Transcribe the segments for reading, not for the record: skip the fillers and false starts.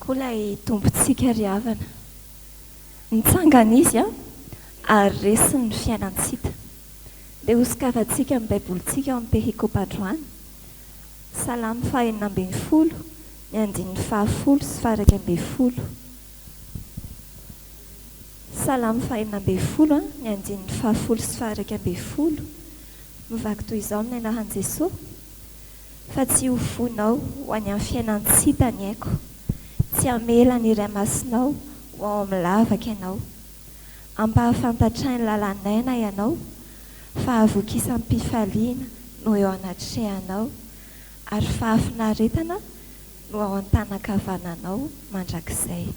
tokoa ilay Tompontsika ry havana. Nitsangana Izy ary resiny ny fiainan-tsita. Dia hosokafantsika ny Baibolintsika ao amin'ny perikopa androany, Salamo fahenina ambinifolo, ny andininy fahafolo sy faha-iraika ambinifolo. Salamo fahenina ambinifolo, ny andininy fahafolo sy faha-iraika ambinifolo, mivaky toy izao amin'ny anaran'i Jesoa, Fa tsy ho fonao ho any amin'ny fiainan-tsy hita ny aiko, tsy hamela ny Iray Masinao ho ao amin'ny lavaka ianao. Ampahafantatray ny lalan'aina ianao, fa havokisam-pifaliana no eo anatrehanao, ary fahafinaretana no ao an-tanan-kavananao mandrakizay.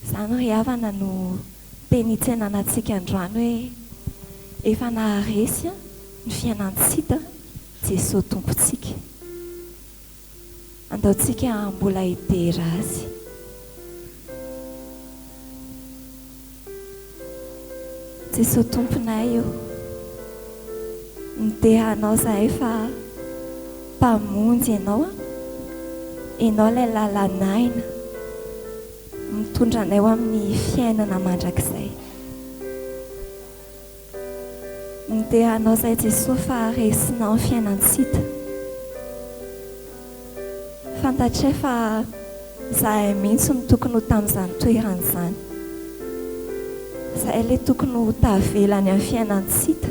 Izany ry havana no teny hitsenana antsika androany hoe efa naharesy ny fiainan-tsita Jesoa Tompontsika. Andao tsika mbola hidera Azy. Jesoa Tomponay o, midera Anao zahay fa Mpamonjy Ianao an, Ianao ilay lalan'aina mitondra anay ho amin'ny fiainana mandrakizay. Midera Anao zahay Jesoa fa resinao ny fiainan-tsita. Fantatray fa zahay mihitsy no tokony ho tamin'izany toerana izany. Zahay ilay tokony ho tavela any amin'ny fiainan-tsita.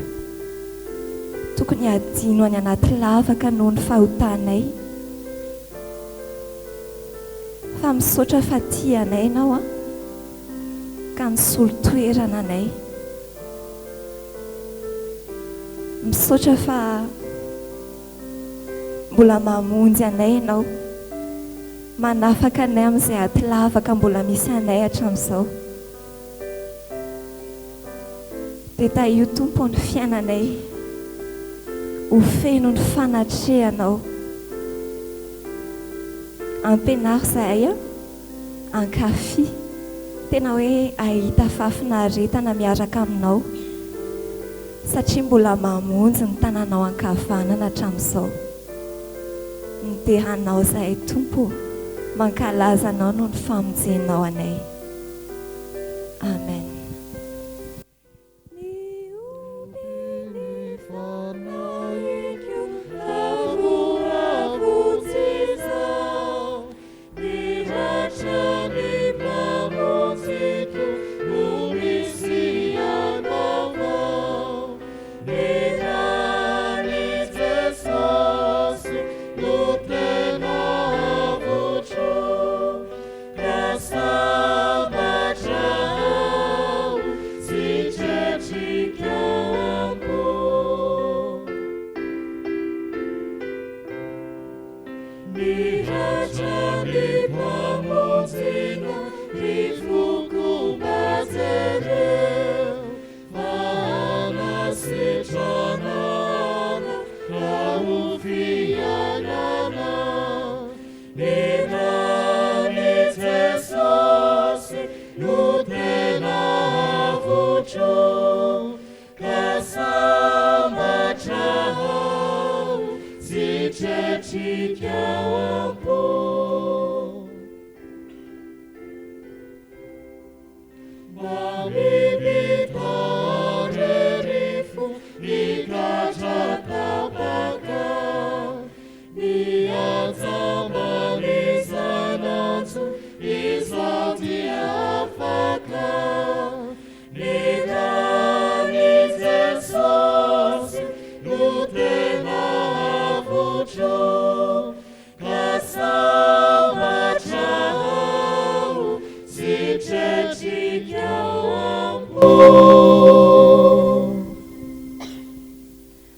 Tokony hadino any anaty lavaka noho ny fahotanay. Fa misaotra fa tia anay Ianao an, ka nisolo toerana anay. Misaotra fa mbola mamonjy anay Ianao, manafaka anay amin'izay aty lavaka mbola misy anay hatramin'izao. Dia tahio Tompo ny fiainanay ho feno ny fanatrehanao. Ampianaro izahay hankafy, tena hoe hahita fahafinaretana miaraka aminao satria mbola mamonjy ny tananao ankavanana hatramin'izao. Midera Anao izahay Tompo ô, mankalaza Anao noho ny famonjenao anay. Amen.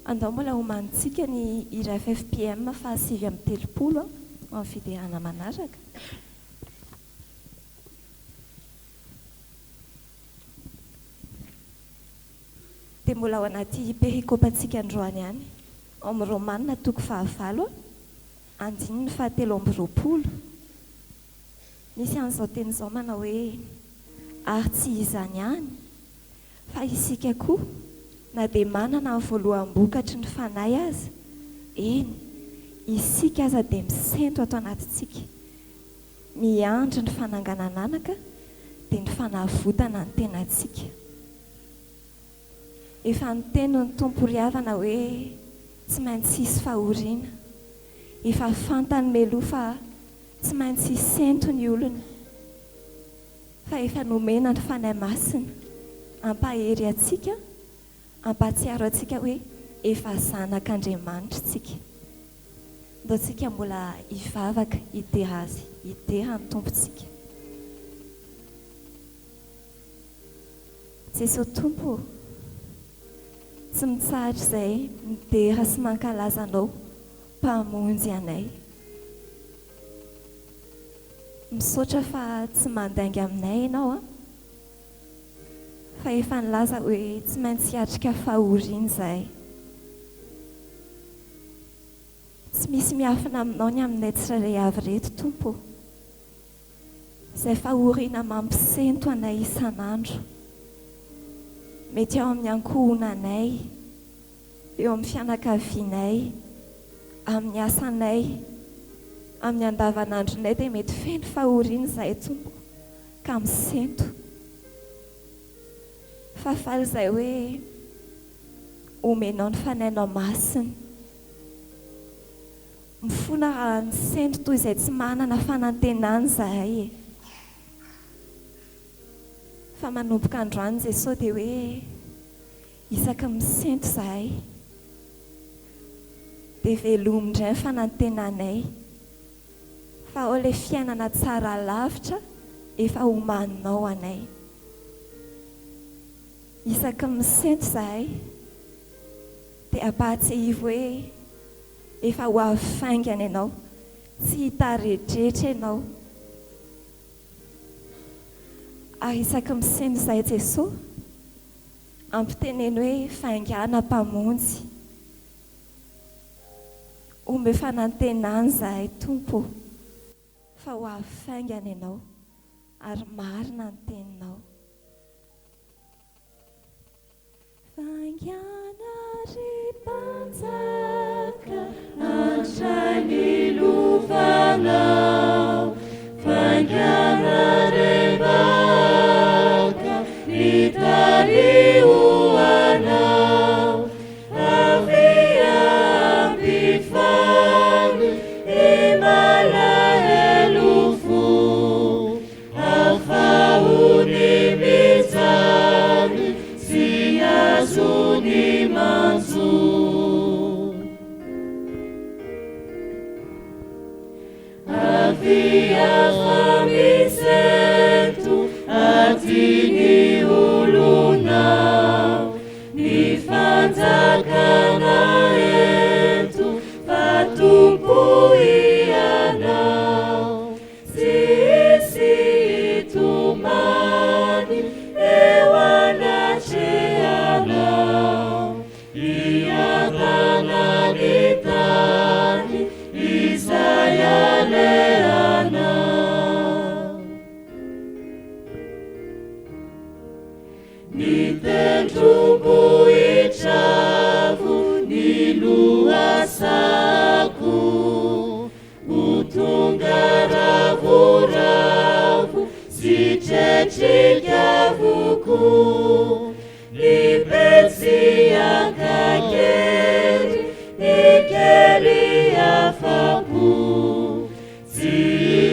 Andao mbola homanintsika ny hira ffpm faha 39 ho amin'ny fiderana manaraka. Dia mbola ao anaty perikopantsika androany ihany, ao amin'ny Romana toko fahavalo, andininy fahatelo amby roapolo. Misy an'izao teny izao manao hoe, Ary tsy izany ihany, fa isika koa, na dia manana ny voaloham-bokatry ny Fanahy aza, eny, isika aza dia misento ato anatintsika. miandry ny fananganan'anaka dia ny fanavotana ny tenantsika. Efa niteny ny Tompo ry havana hoe tsy maintsy hisy fahoriana. Efa fantany meloha fa tsy maintsy hisento ny olona. Fa efa nomena ny Fanahy Masina hampahery antsika, hampahatsiaro antsika hoe efa zanak'Andriamanitra isika. Ndao tsika mbola hivavaka hidera Azy, hidera ny Tompontsika. Jeso Tompo ô, tsy mitsahatra izay midera sy mankalaza Anao Mpamonjy anay. Misaotra fa tsy mandainga aminay Ianao an, fa efa nilaza hoe tsy maintsy hiatrika fahoriana izahay. Tsy misy miafina aminao ny aminay tsirairay avy ireto Tompo ô. Izay fahoriana mampisento anay isan'andro. Mety ao amin'ny ankohonanay, eo amin'ny fianakavianay, amin'ny asanay, amin'ny andavanandronay dia mety feno fahoriana izahay Tompo ka misento. Fa faly izahay hoe omenao ny Fanahinao Masina. Mifona raha nisento toy izay tsy manana fanantenana izahay e. Fa manomboka androany Jesoa dia hoe isaky ny misento izahay dia velomy indray ny fanantenanay fa ao ilay fiainana tsara lavitra efa omaninao anay. Isaky ny misento izahay dia ampahatsiahivo hoe efa ho avy faingana ianao, tsy hitaredretra ianao. Ary isaky misento izahay Jesoa, ampiteneno hoe faingàna Mpamonjy. Omeo fanantenana izahay Tompo ô, fa ho avy faingana ianao, ary marina ny teninao. Faingàna ry Mpanjaka, handray ny lovanao. Faingàna re Mbaka, mitariho anao. Avia ampifaly ny malahelo fo. Afaho ny mijaly sy azony manjo. Avia fa misento aty ny olonao, ny fanjakana ento fa tompoy ianao. Tsy hisy hitomany eo anatrehanao, Hiadana ny tany izay alehanao. Ny tendrombohitra avo, ny lohasako. Ho tonga ravoravo sy tretrika avokoa Ny petsy ankakely, ny kely afa-po Tsy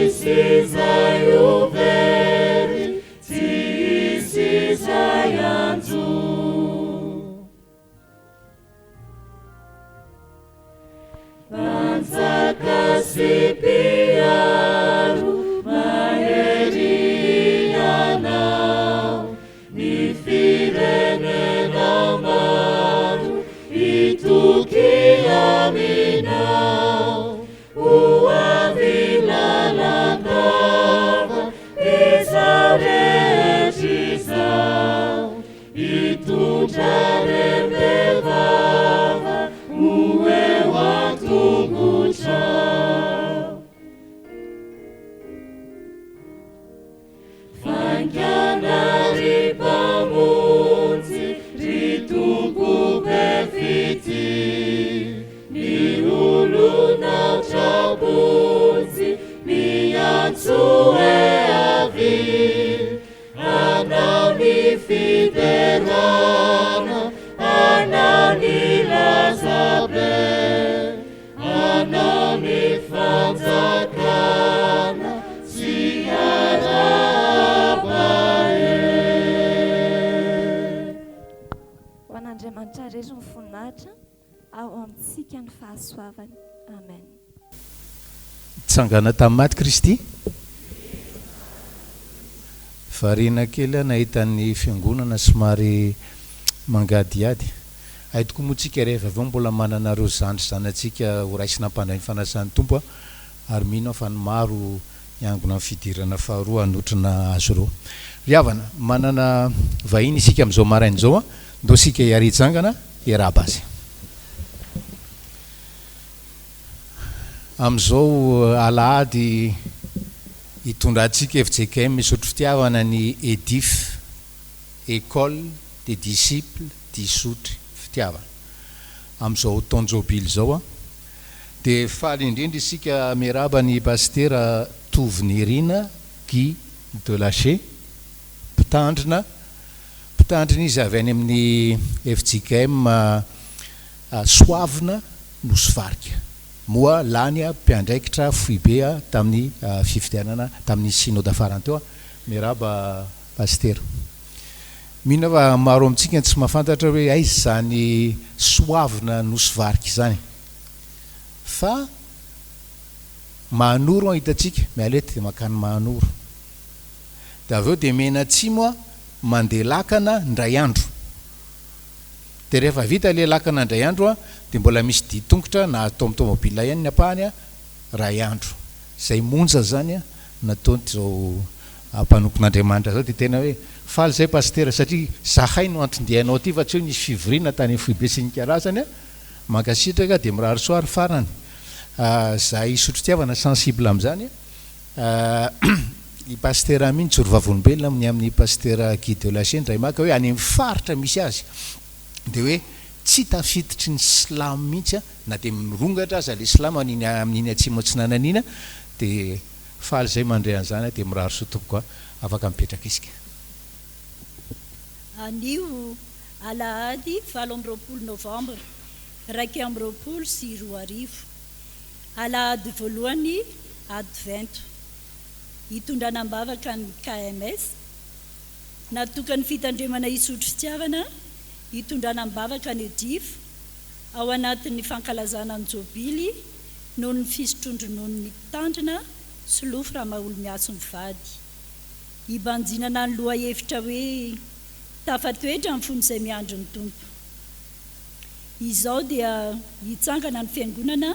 hisy izay ho very, tsy hisy izay hanjo. Mpanjaka sy mpiaro mahery Ianao, ny firenena maro hitoky. Ao amintsika ny fahasoavany. Amen. Nitsangana tamin'ny maty Kristy. Variana kely aho nahita ny fiangonana somary mangadihady. Hay tokoa moa tsika rehefa avy eo mbola manana ireo zandry zanatsika ho raisina hampandray ny fanasan'ny Tompo ary mino aho fa ny maro hiangona amin'ny fidirana faharoa hanotrona azy ireo. Ry havana, manana vahiny isika amin'izao maraina izao. Ndao isika hiara-hitsangana hiarahaba azy. Amin'izao alahady hitondrantsika fjkm Isotry Fitiavana ny EDIF, Ecole des Disciples d'Isotry Fitiavana. Amin'izao taon-jobily izao dia faly indrindra isika miarahaba ny Pasitera Tovonirina Guy Delaché, mpitandrina Mpitandrina izy avy any amin'ny fjkm Soavina Nosy Varika. Moa lany mpiandraikitra foibe tamin'ny fifidianana tamin'ny synoda farany teo. Miarahaba Pasitera. Mino aho fa maro amintsika no tsy mahafantatra hoe aiza izany Soavina Nosy Varika izany. Fa Mahanoro an hitantsika, miala eto dia mankany Mahanoro. Dia avy eo dia miainatsimo aho mandeha lakana indray andro. Dia rehefa vita ilay lakana indray andro an, dia mbola misy dia tongotra na atao amin'ny tomobile ihany ny ampahany an, iray andro. Izay monja izany an, nataon'izao mpanompon'Andriamanitra izao dia tena hoe faly izay Pasitera satria zahay no anton-dianao aty fa tsy hoe nisy fivoriana tany amin'ny foibe sy ny karazany an. Mankasitraka dia mirary soa ary farany, zahay hisotro fitiavana sensible amin'izany an. I Pasitera Amy nijoro vavolombelona ny amin'i Pasitera Guy Delahaye indray maka hoe any amin'ny faritra misy azy dia hoe tsy tafiditry ny silamo mihitsy na dia mirongatra aza ilay silamo any amin'iny atsimo atsinanana iny dia faly izay mandre an'izany dia mirary soa tompoko a! Afaka mipetraka isika. Anio alahady 28 novambra 2021, Alahady voalohany Advento. Hitondrana am-bavaka ny KMS. Natokan'ny Fitandremana Isotry Fitiavana hitondrana am-bavaka ny Edif ao anatin'ny fankalazana ny Jobily noho ny fisotroan-drononon'ny Mpitandrina Solofo Ramaholimihaso mivady. Hibanjinana ny lohahevitra hoe Tafatoetra ny fon'izay miandry ny Tompo. Izao dia hitsangana ny Fiangonana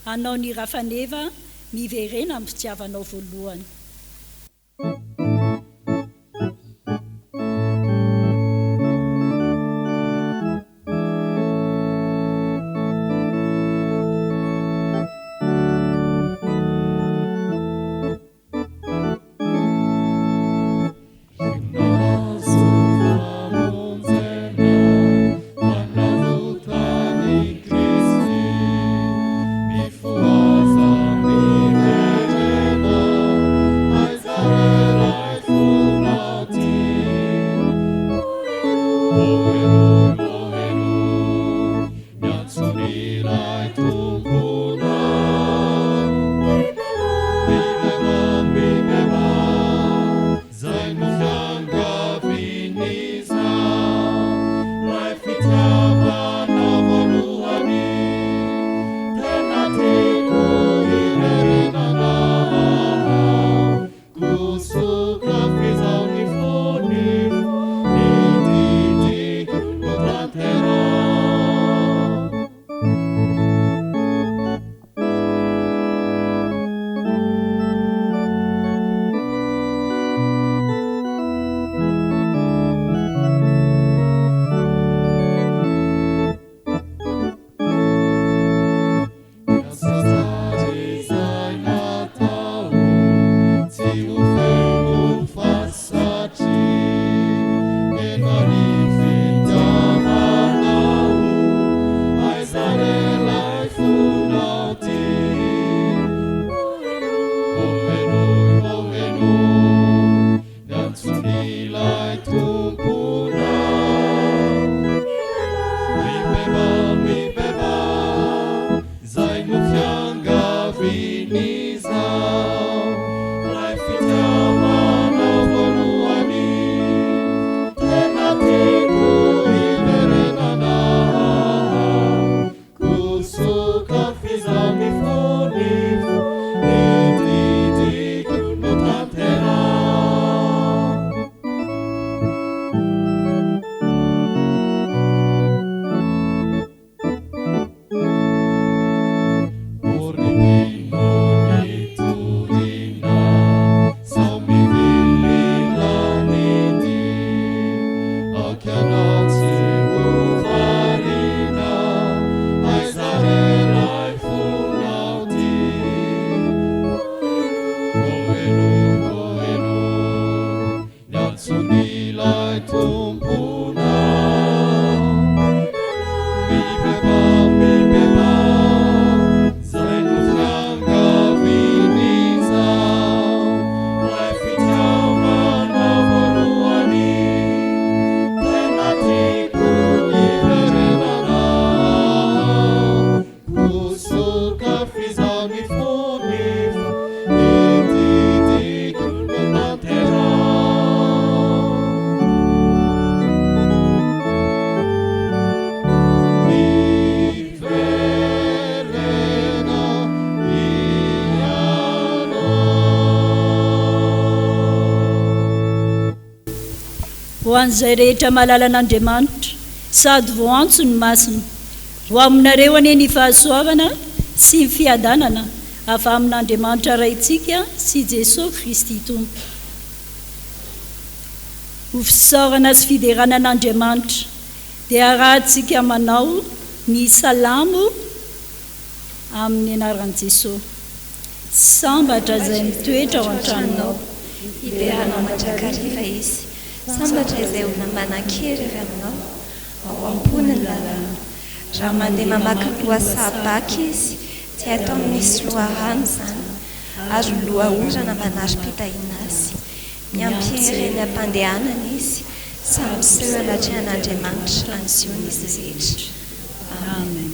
hanao ny Rafaneva miverena amin'ny fitiavanao voalohany. Ho an'izay rehetra mahalala an'Andriamanitra sady voantso ny masina, ho aminareo anie ny fahasoavana sy ny fiadanana avy amin'Andriamanitra Raintsika sy Jesoa Kristy Tompo. Ho fisaorana sy fiderana an'Andriamanitra dia arahantsika manao ny salamo amin'ny anaran'i Jesoa. Sambatra izay mitoetra ao an-tranonao. Hidera anao mandrakariva izy. Sambatra izay olona manan-kery avy aminao, ao am-pony ny lalàna. Raha mandeha mamaky ny lohasaha baka izy, dia ataony misy loharano izany, ary ny loha-orana manari-pitahiana azy. Miampy hery eny am-pandehanana izy, samy miseho anatrehan'Andriamanitra any Ziona izy rehetra. Amen.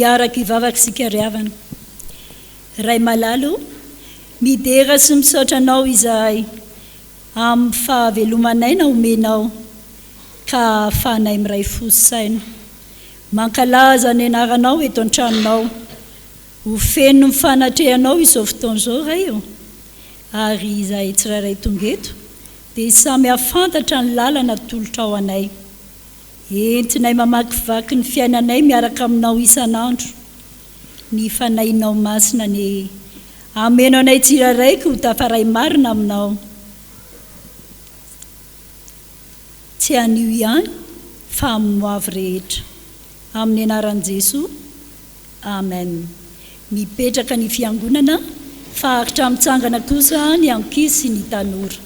Hiaraka hivavaka isika ry havana. Ray malala o, midera sy misaotra Anao izahay amin'ny fahaveloman'aina omenao ka ahafahanay miray fo sy saina. Mankalaza ny anaranao eto an-tranonao. Ho feno ny fanatrehanao izao fotoana izao Ray o, ary izahay tsirairay tonga eto dia samy hahafantatra ny lalana atolotrao anay. Entinay mamakivaky ny fiainanay miaraka aminao isan'andro. Ny Fanahinao Masina anie hameno anay tsirairay ka ho tafaray marina aminao. Tsy anio ihany fa amin'ny hoavy rehetra. Amin'ny anaran'i Jesoa. Amen. Mipetraka ny fiangonana fa aritra mitsangana kosa ny ankizy sy ny tanora.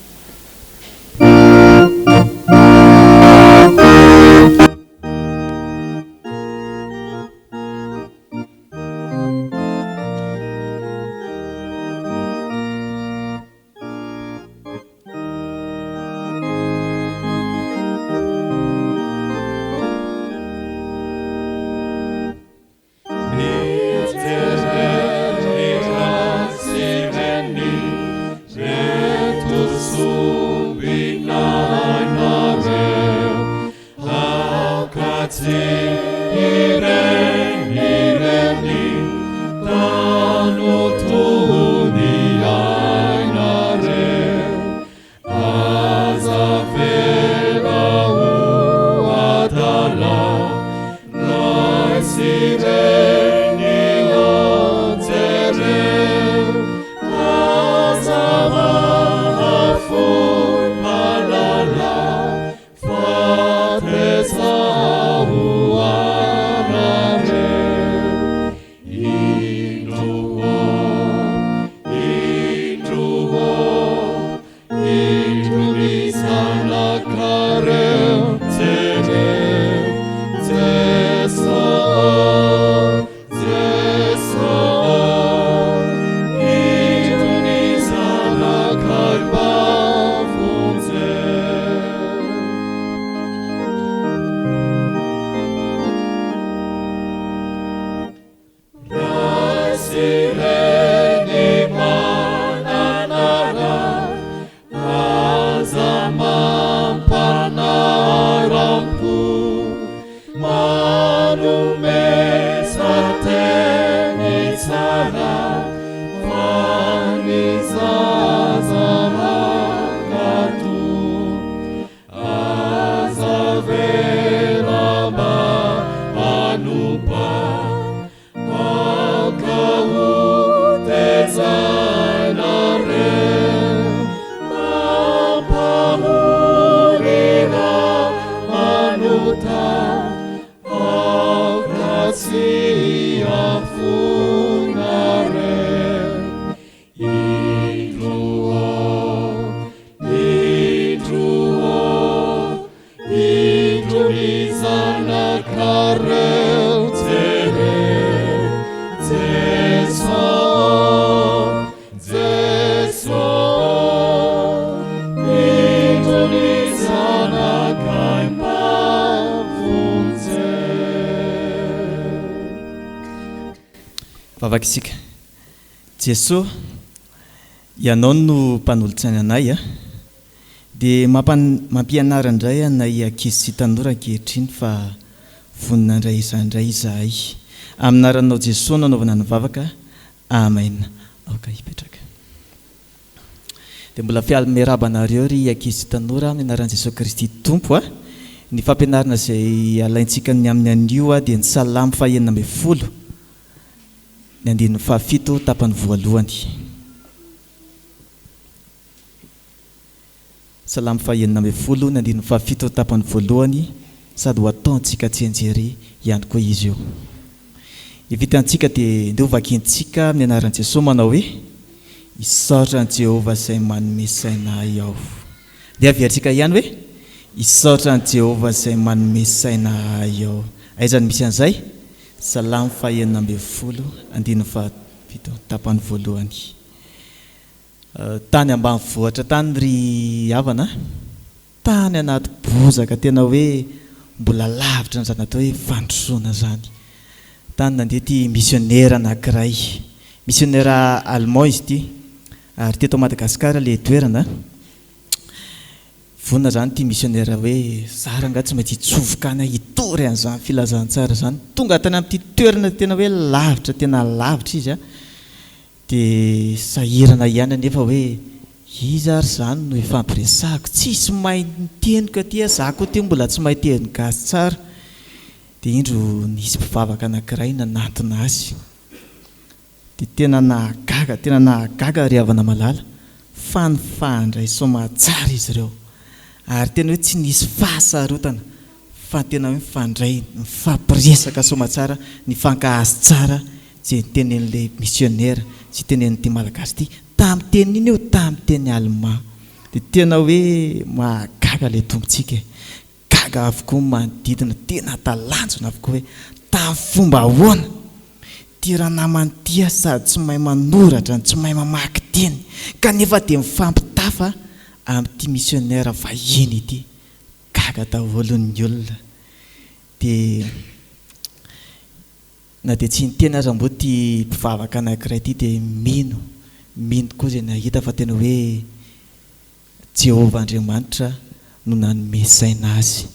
Manomeza teny tsara fa ny zaza mankatò. Aza avela mba hanompa, aoka ho tezainareo. Mampahory raha manota. Aoka tsy hafoina re. Indro ô, indro ô, indro ny zanakareo jereo. Jeso ô, Jeso ô, indro ny zanakay mba vonjeo. Vavaka isika. Jeso, Ianao no mpanolotsaina anay a. Dia mampianara indray anay ankizy sy tanora ankehitriny fa vonona handray izany indray izahay. Amin'ny anaranao Jesoa no anaovana ny vavaka. Amen. Aoka hipetraka. Dia mbola fialy miarahaba anareo ry ankizy sy tanora amin'ny anaran'i Jesoa Kristy Tompo a. Ny fampianarana izay alaintsika ny amin'ny anio dia ny Salamo faha 16, ny andininy fahafito tapany voalohany. Salamo faha 16, ny andininy fahafito tapany voalohany, sady ho ataontsika tsianjery ihany koa izy io. Ny vitantsika dia ndeha ho vakintsika amin'ny anaran'i Jesoa manao hoe, Isaorana an'i Jehovah izay manome saina ahy aho. Ndeha averintsika ihany hoe, Isaorana an'i Jehovah izay manome saina ahy aho. Aiza no misy an'izay? Salamo faha 16, andininy fahafito tapany voalohany. Tany ambanivohitra tany ry havana a! Tany anaty bozaka tena hoe mbola lavitra an'izany atao hoe fandrosoana izany. Tany nandeha ity misionera anankiray. Misionera allemand izy ity ary teto Madagasikara ilay toerana. Vonona izany ity misionera hoe za rangahy tsy maintsy hitsofoka any aho hitory an'izany filazantsara izany. Tonga tany amin'ity toerana tena hoe lavitra tena lavitra izy a! Dia sahirana ihany anefa hoe iza ary izany no hifampiresahako, tsisy mahay ny teniko aty aho, za koa aty mbola tsy mahay teny gasy tsara. Dia indro nisy mpivavaka anankiray nanatona azy. Dia tena nahagaga, tena nahagaga ry havana malala fa nifandray soamahatsara izy ireo. Ary tena hoe tsy nisy fahasarotana fa tena hoe mifandray, mifampiresaka soamatsara, nifankahazo tsara izay nitenenin'ilay misionera sy tenenin'ity Malagasy ity tamin'ny teny inona io? Tamin'ny teny allemand. Dia tena hoe mahagaga ilay Tompontsika e! Gaga avokoa ny manodidina, tena talanjona avokoa hoe tamin'ny fomba ahoana ity ranamana ity sady tsy mahay manoratra no tsy mahay mamaky teny kanefa dia mifampitafa amin'ity misionera vahiny ity. Gaga daholo ny olona. Dia na dia tsy niteny aza moa ity mpivavaka anankiray ity dia mino, mino koa izay nahita fa tena hoe Jehovah Andriamanitra no nanome saina azy.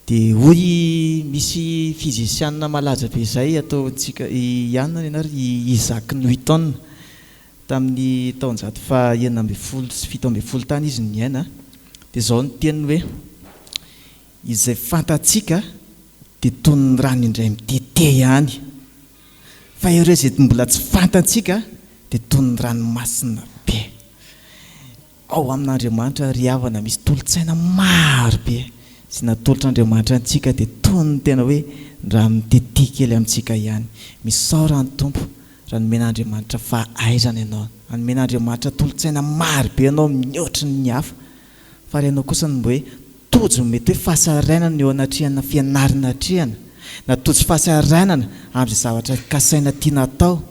Dia hoy misy fizisianina malaza be izay ataontsika i anona ny anarany, i Isaac Newton. Tamin'ny taonjato faha 1716 tany izy no niaina, dia izao ny teniny hoe, Izay fantatsika dia toy ny rano indray mitete ihany, fa ireo izay mbola tsy fantatsika dia toy ny ranomasina be. Ao amin'Andriamanitra ry havana misy tolo-tsaina maro be izay natolotr'Andriamanitra antsika dia toy ny tena hoe rano mitete kely amintsika ihany. Misaora ny Tompo raha nomen'Andriamanitra fahaizana ianao, raha nomen'Andriamanitra tolo-tsaina maro be ianao mihoatry ny hafa, fa raha ianao kosa no mba hoe tojo mety hoe fahasarainana eo anatrehana fianarana atrehana, na tojo fahasarainana amin'izay zavatra kasaina tiana atao,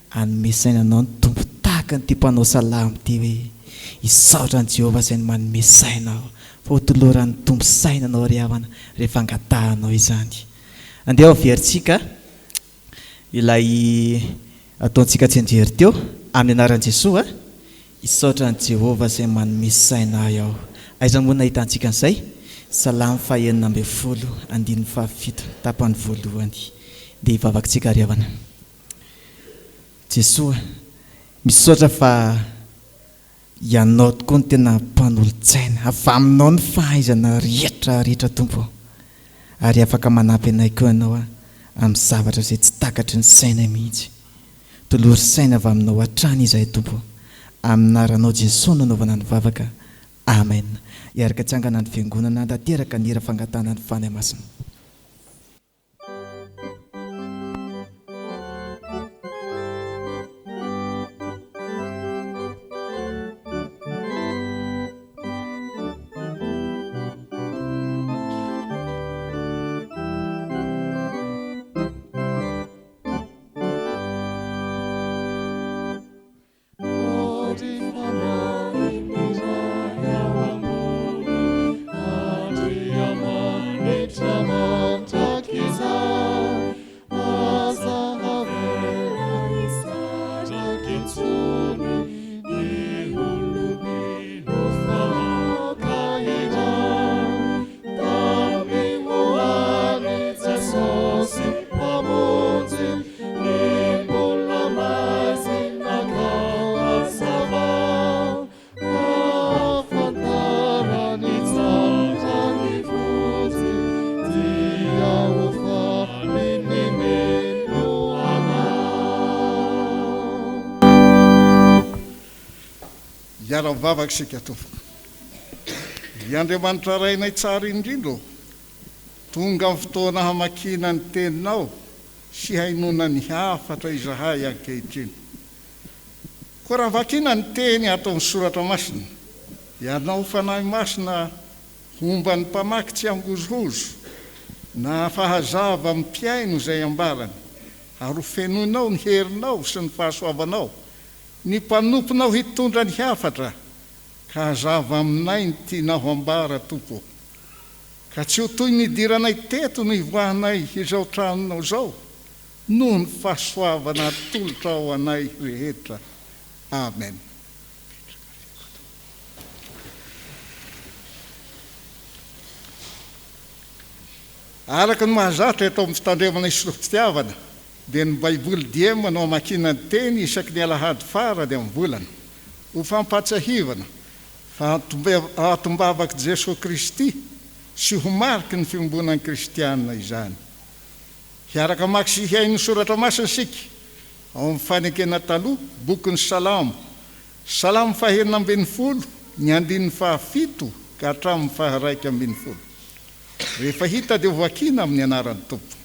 hanome saina anao ny Tompo tahaka an'ity mpanao salamo ity hoe, Hisaotra an'i Jehovah izay manome saina aho, fa hotoloran'ny Tompo saina anao ry havana rehefa angatahanao izany. Andeha hoverintsika Ilay ataontsika tsianjery teo, amin'ny anaran'i Jesoa, Hisaotra an'i Jehovah izay manome saina ahy aho. Aiza moa no nahitantsika an'izay? Salamo faha 16, andininy fahafito, tapany voalohany. Dia hivavaka isika ry havana. Jesoa, misaotra fa Ianao tokoa no tena mpanolo-tsaina. Avy Aminao ny fahaizana rehetra rehetra Tompo ô. Ary afaka manampy anay koa Ianao amin'ny zavatra izay tsy takatry ny sainay mihitsy. Tolory saina avy Aminao hatrany izahay Tompo ô. Amin'ny anaranao Jesoa no anaovana ny vavaka. Amen. Hiaraka tsangana ny Fiangonana hantanteraka ny hira fangatahana ny Fanahy Masina. Hiara-mivavaka isika tompoko. Ry Andriamanitra Rainay tsara indrindra ô, tonga ny fotoana hamakiana ny Teninao sy hainoana ny hafatra izahay ankehitriny. Koa raha vakina ny teny ato amin'ny Soratra Masina, Ianao Fanahy Masina homba ny mpamaky tsy hangozohozo, na fahazava amin'ny mpihaino izay ambarany, ary ho fenoinao ny herinao sy ny fahasoavanao, ny mpanomponao hitondra ny hafatra, ka hazava aminay ny tianao hambara, Tompo ô. Ka tsy ho toy ny nidiranay teto no hivoahanay izao tranonao izao, noho ny fahasoavana atolotrao anay rehetra. Amen. Araka ny mahazatra eto amin'ny Fitandremana Isotry-Pitiavana, dia ny Baiboly diem no amakiana ny teny isaky ny alahady farany amin'ny volana, ho fampahatsiahivana fa atombavak'i Jesoa Kristy sy ho mariky ny fiombonan'ny kristiana izany. Hiaraka hamaky sy hihaino ny Soratra Masina isika ao amin'ny Fanekena Taloha, bokin'ny Salamo, Salamo fahenina 16, ny andininy fahafito ka hatramin'ny faharaika 11. Rehefa hita dia hovakiana amin'ny anaran'ny Tompo.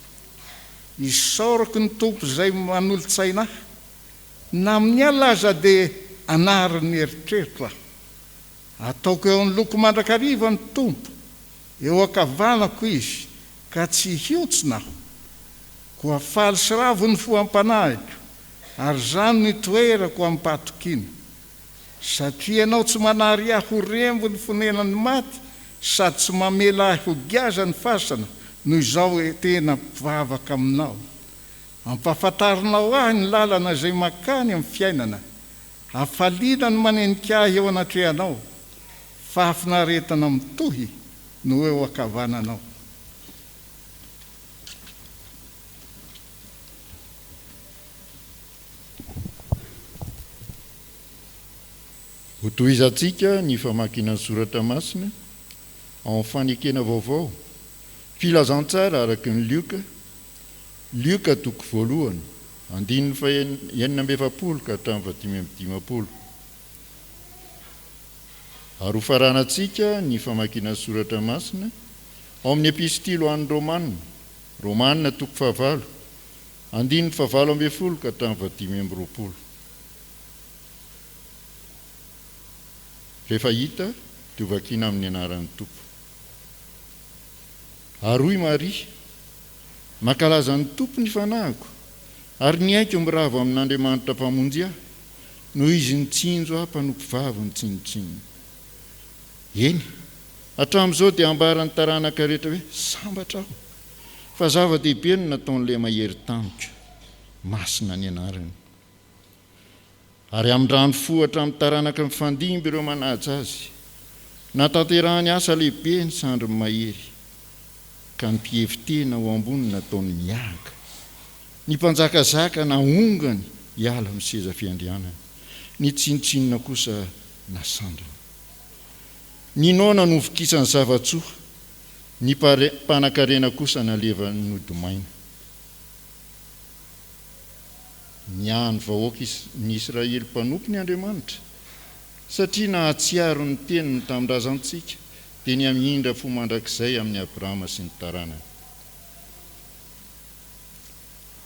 Isaorako ny Tompo izay manolo-tsaina ahy. Na amin'ny alina aza dia anarin'ny eritreritro aho. Ataoko eo anoloako mandrakariva ny Tompo, eo ankavanako Izy, ka tsy hihontsina aho. Koa faly sy ravo ny fo am-panahiko, ary izany no itoerako amim-pahatokiana. Satria Ianao tsy manary ahy ho rembo ny fonenan'ny maty, sady tsy mamela ahy ho giaza ny fasana, noho izao tena mpivavaka Aminao. Ampahafantarinao ahy ny lalana izay mankany amin'ny fiainana. Hafaliana no manenika ahy eo anatrehanao, fahafinaretana mitohy no eo ankavananao. Hotohizantsika ny famakiana ny Soratra Masina ao amin'ny Fanekena Vaovao, Filazantsara araka ny Lioka, Lioka toko voalohany, andininy faha 46 ka hatramin'ny faha 55. Ary hofaranantsika ny famakiana ny Soratra Masina ao amin'ny Epistily ho an'ny Romana, Romana toko fahavalo, andininy fahavalo 18 ka hatramin'ny faha 25. Rehefa hita dia hovakiana amin'ny anaran'ny Tompo. Ary hoy Maria, Mankalaza ny Tompo ny fanahiko, ary ny aiko miravo amin'Andriamanitra Mpamonjy ahy, noho Izy nitsinjo ahy mpanompovavy ny tsinontsinona. Eny, hatramin'izao dia ambaran'ny taranaka rehetra hoe, Sambatra aho, fa zava-dehibe no nataon'Ilay Mahery tamiko. Masina ny anarany. Ary hamindrany fo hatramin'ny taranaka mifandimby ireo manaja azy. Natanterahany asa lehibe ny sandriny mahery, ka ny mpihevi-tena ho ambony nataony miahaka. Ny mpanjakazaka naongany hiala amin'ny seza fiandrianany, ny tsinontsinona kosa nasandrany. Ny noana novokisany zava-tsoa, ny mpanankarena kosa nalevany nody maina. Niahy ny vahoaka ny Israely mpanompony Andriamanitra, satria nahatsiaro ny teniny tamin-drazantsika, dia ny hamindra fo mandrakizay amin'i Abrahama sy ny taranany.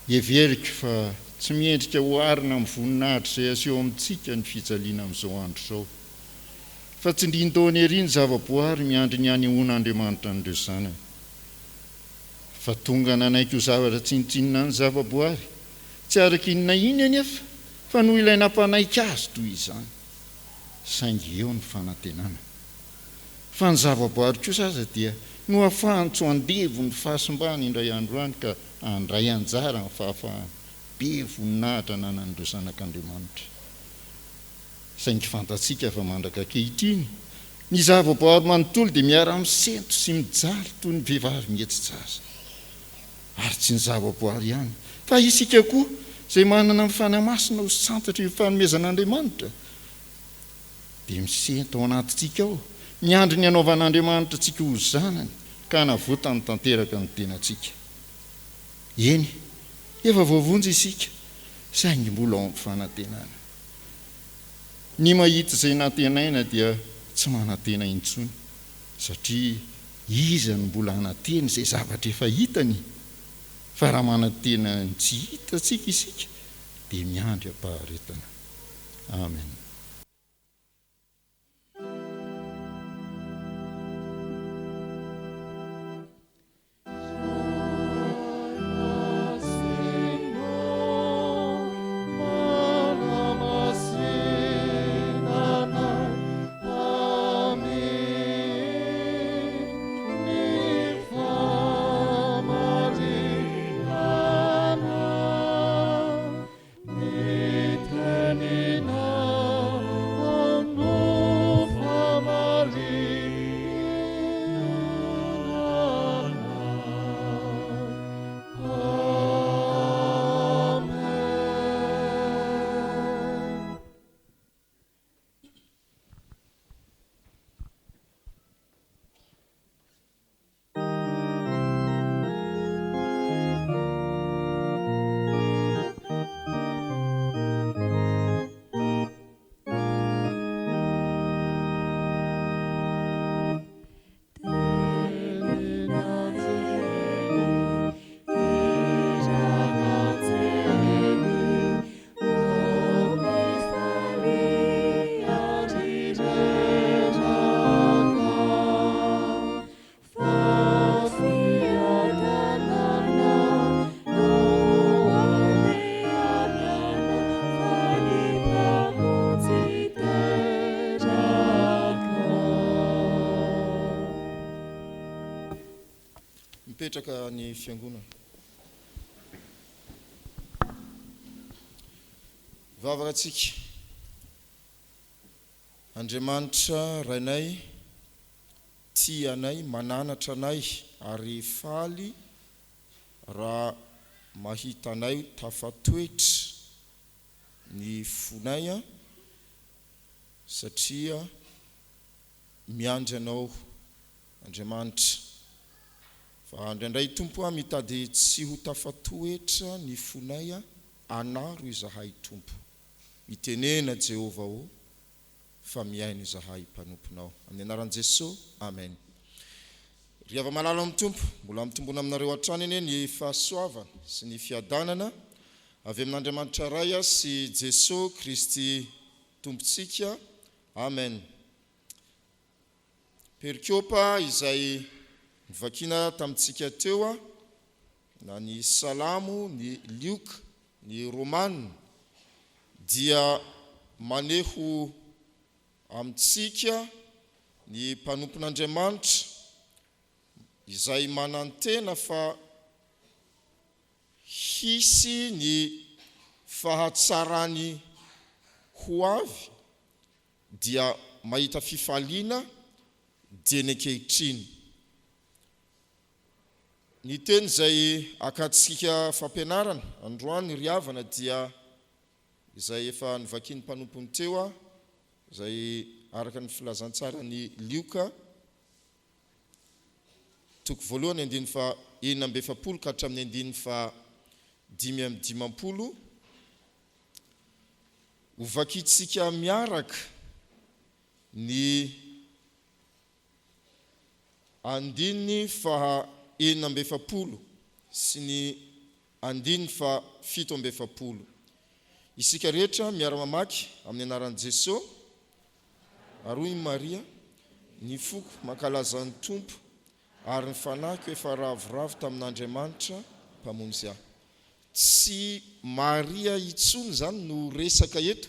Heveriko fa tsy miendrika oharina amin'ny voninahitra izay aseho amintsika ny fijaliana amin'izao andro izao. Fa tsindrin-taona ery ny zavaboary miandry ny hanehoan'Andriamanitra an'ireo zanany. Fa tonga nanaiky ho zavatra tsinontsinona ny zavaboary, tsy araka inona inona anefa, fa noho ilay nampanaiky azy toy izany. Saingy eo ny fanantenana. Fa ny zavaboary kosa aza dia nohafahany tsy ho andevon'ny fahasimbany indray andro any ka handray anjara amin'ny fahafahana be voninahitra ananan'ireo zanak'Andriamanitra. Saingy fantatsika fa mandraka ankehitriny, ny zavaboary manontolo dia miara-misento sy mijaly toy ny vehivavy mihetsi-jaza. Ary tsy ny zavaboary ihany, fa isika koa, izay manana ny Fanahy Masina ho santatra io fanomezan'Andriamanitra, dia misento ao anatintsika ao, miandry ny hanaovan'Andriamanitra antsika ho zanany ka hanavotany tanteraka ny tenantsika. Eny, efa voavonjy isika, saingy mbola ao amin'ny fanantenana. Ny mahita izay nantenaina dia tsy manantena intsony, satria iza no mbola hanantena izay zavatra efa hitany? Fa raha manantena ny tsy hitantsika isika dia miandry am-paharetana. Amen. Mipetraka ny fiangonana. Vavaka tsika. Andriamanitra Rainay, tia anay, mananatra anay ary faly raha mahita anay tafatoetra ny fonay satria miandry Anao Andriamanitra. Fa indraindray Tompo a mitady tsy ho tafatoetra ny fonay anaro izahay Tompo. Mitenena Jehovah ô fa mihaino izahay mpanomponao. Amin'ny anaran'i Jesoa, Amen. Ry hava-malala ao amin'ny Tompo, mbola mitombona aminareo hatrany anie ny fahasoavana sy ny fiadanana avy amin'Andriamanitra Ray sy Jesoa Kristy Tompontsika. Amen. Perikopa izay novakiana tamintsika teo, na ny Salamo, ny Lioka, ny Romana, dia maneho amintsika ny mpanompon'Andriamanitra izay manantena fa hisy ny fahatsarany ho avy dia mahita fifaliana. dieny ankehitriny. Ny teny izay hakantsika fampianarana androany ry havana dia izay efa novakian'ny mpanompony teo izay araka ny filazantsaran'i Lioka toko voalohany andininy faha 46 ka hatramin'ny andininy faha 55. Hovakintsika miaraka ny andininy faha 46 sy ny andininy faha 47. Isika rehetra miara-mamaky amin'ny anaran'i Jesoa, Ary hoy i Maria, Ny foko mankalaza ny Tompo, ary ny fanahiko efa ravoravo tamin'Andriamanitra Mpamonjy ahy. Tsy Maria intsony izany no resaka eto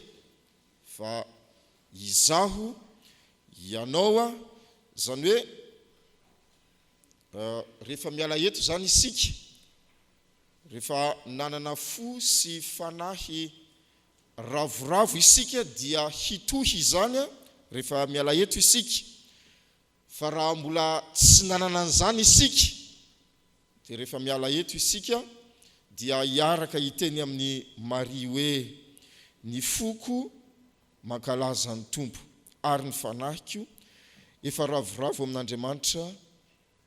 fa izaho, ianao a, izany hoe rehefa miala eto izany isika, rehefa nanana fo sy fanahy ravoravo isika dia hitohy izany rehefa miala eto isika, fa raha mbola tsy nanana an'izany isika Dia rehefa miala eto isika dia hiaraka hiteny amin'i Maria hoe, Ny foko mankalaza ny Tompo, ary ny fanahiko efa ravoravo amin'Andriamanitra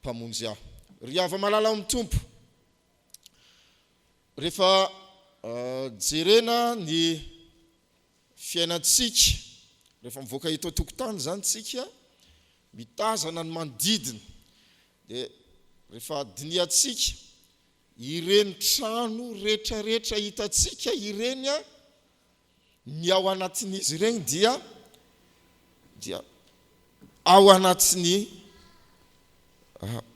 Mpamonjy ahy. Ry hava-malala ao amin'ny Tompo, rehefa jerena ny fiainantsika, rehefa mivoaka eto an-tokotany izany isika, mitazana ny manodidina, Dia rehefa dinihantsika ireny trano retraretra hitantsika ireny an, ny ao anatin'izy ireny dia dia ao anatin'ny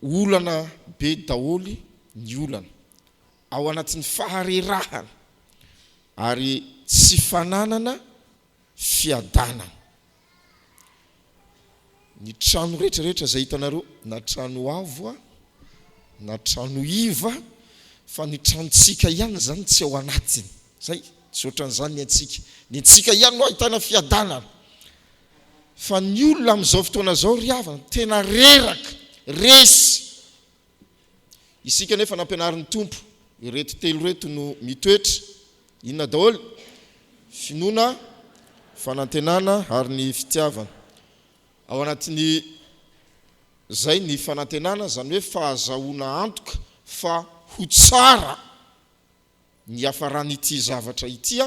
olana be daholo ny olana, ao anatin'ny faharerahana ary tsy fananana fiadanana. Ny trano rehetra rehetra izay hitanareo, na trano avo na trano iva, fa ny tranontsika ihany izany tsy ao anatiny. Zay, tsy ohatran'izany ny antsika. Ny antsika ihany no ahitana fiadanana. Fa ny olona amin'izao fotoana izao ry havana, tena reraka, resy. Isika anefa nampianarin'ny Tompo, ireto telo ireto no mitoetra, inona daholo? Finoana, fanantenana ary ny fitiavana. Ao anatin'izay ny fanantenana, izany hoe fahazahoana antoka fa ho tsara ny hiafaran'ity zavatra ity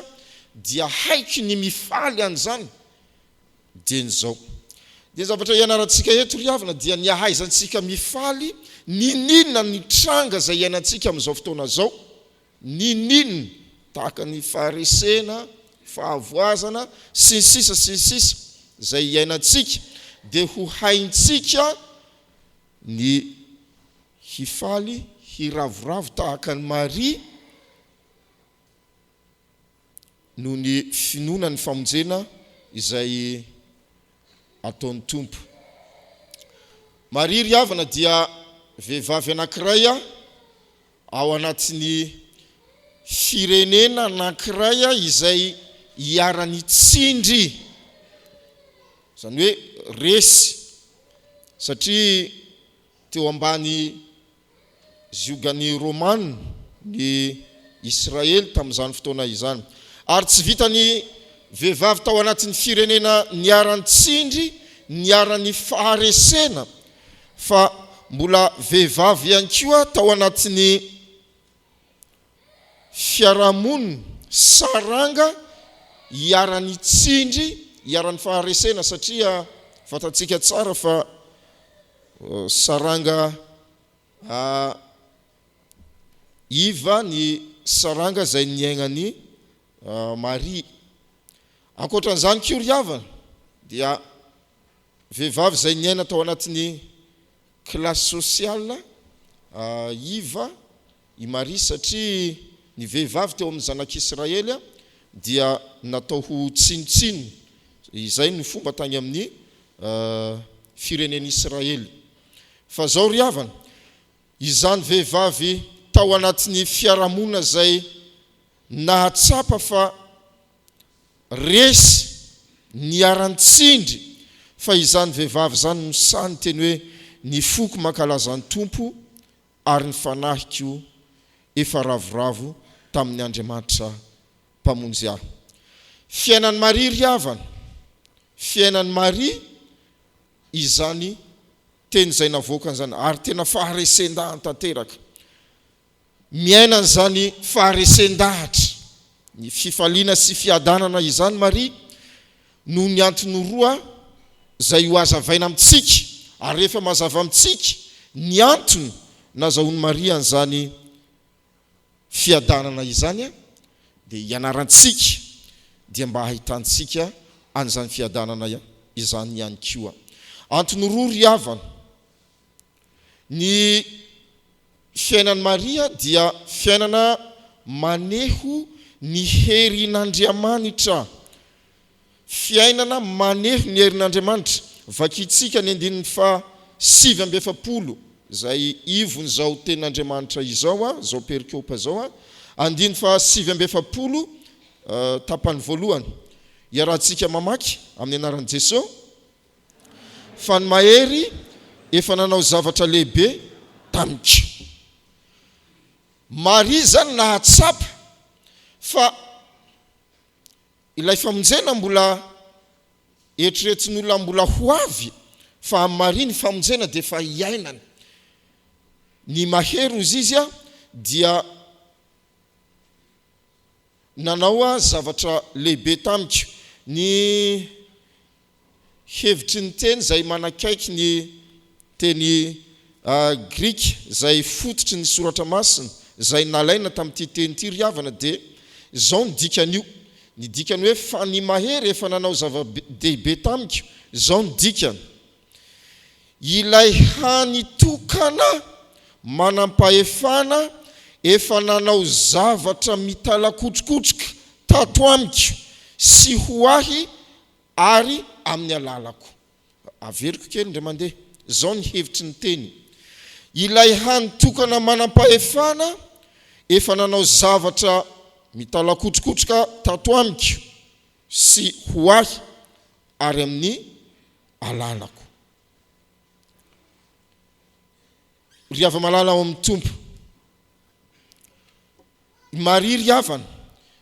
dia haiko ny mifaly an'izany dieny izao. Dia ny zavatra ianarantsika eto ry havana dia ny hahaizantsika mifaly n'inon'inona ny tranga izay iainantsika amin'izao fotoana izao, n'inon'inona, tahaka ny faharesena, fahavoazana, sy ny sisa sy ny sisa izay iainantsika dia ho haintsika ny hifaly, hiravoravo tahaka an'i Maria noho ny finoana ny famonjena izay ataon'ny Tompo. Maria ry havana dia vehivavy anankiray ao anatin'ny firenena anankiray izay iharan'ny tsindry, izany hoe resy, satria teo ambany ziogan'ny Romana ny Israely tamin'izany fotoana izany. Ary tsy vitan'ny vehivavy tao anatin'ny firenena niharan'ny tsindry, niharan'ny faharesena, fa mbola vehivavy ihany koa tao anatin'ny fiarahamonina, saranga iharan'ny tsindry, iharan'ny faharesena satria fantatsika tsara fa saranga iva ny saranga izay niainan'i Maria. Ankoatran'izany koa ry havana dia Vehivavy izay niaina tao anatin'ny classe sociale iva i Maria satria ny vehivavy teo amin'ny zanak'Israely dia natao ho tsinontsinona, izay no fomba tany amin'ny firenen'Israely. Fa izao ry havana, izany vehivavy tao anatin'ny fiarahamonina izay nahatsapa fa Resy, niharan-tsindry, Fa izany vehivavy izany no sahy niteny hoe, Ny foko mankalaza ny Tompo, ary ny fanahiko efa ravoravo tamin'ny Andriamanitra Mpamonjy ahy. Fiainan'i Maria ry havana, fiainan'i Maria izany teny izay navoakany izany, ary tena faharesen-dahany tanteraka. Miaina an'izany faharesen-dahatra, ny fifaliana sy fiadanana izany Maria noho ny antony roa izay ho hazavaina amintsika, ary rehefa mazava amintsika ny antony nazahoan'i Maria an'izany fiadanana izany dia hianarantsika dia mba hahitantsika an'izany fiadanana izany ihany koa. Antony roa ry havana. Ny fiainan'i Maria dia fiainana maneho ny herin'Andriamanitra. Fiainana maneho ny herin'Andriamanitra. Vakintsika ny andininy faha 49, izay ivon'izao tenin'Andriamanitra izao, izao perikopa izao. Andininy faha 49, tapany voalohany. Iarahantsika mamaky amin'ny anaran'i Jesosy. Fa ny Mahery efa nanao zavatra lehibe tamiko. Maria izany nahatsapa fa ilay famonjena mbola eritreretin'olona mbola ho avy, fa amin'i Maria ny famonjena dia efa iainany. Ny Mahery hozy izy dia nanao zavatra lehibe tamiko. Ny hevitry ny teny izay manakaiky ny teny grika izay fototry ny soratra masina izay nalaina tamin'ity teny ity ry havana dia izao ny dikan'io, ny dikany hoe fa ny mahery efa nanao zava-dehibe tamiko, izao ny dikany, ilay hany tokana manam-pahefana efa nanao zavatra mitalakotrokotroka tato amiko sy ho ahy Ary amin'ny alalako. Averiko kely indray mandeha. Izao ny hevitry ny teny. Ilay hany tokana manam-pahefana efa nanao zavatra mitalakotrokotroka tato amiko sy ho ahy ary amin'ny alalako. Ry hava-malala ao amin'ny Tompo. I Maria ry havana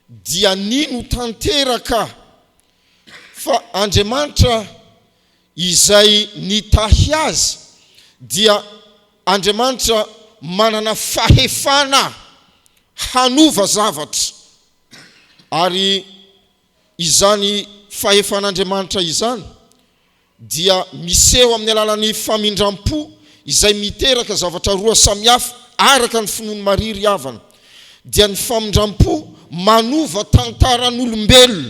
dia nino tanteraka fa Andriamanitra izay nitahy azy dia Andriamanitra manana fahefana hanova zavatra ary izany fahefan'Andriamanitra izany dia miseho amin'ny alalan'ny famindram-po izay miteraka zavatra roa samihafa araka ny finoan'i Maria ry havana, dia ny famindram-po manova tantaran'olombelona,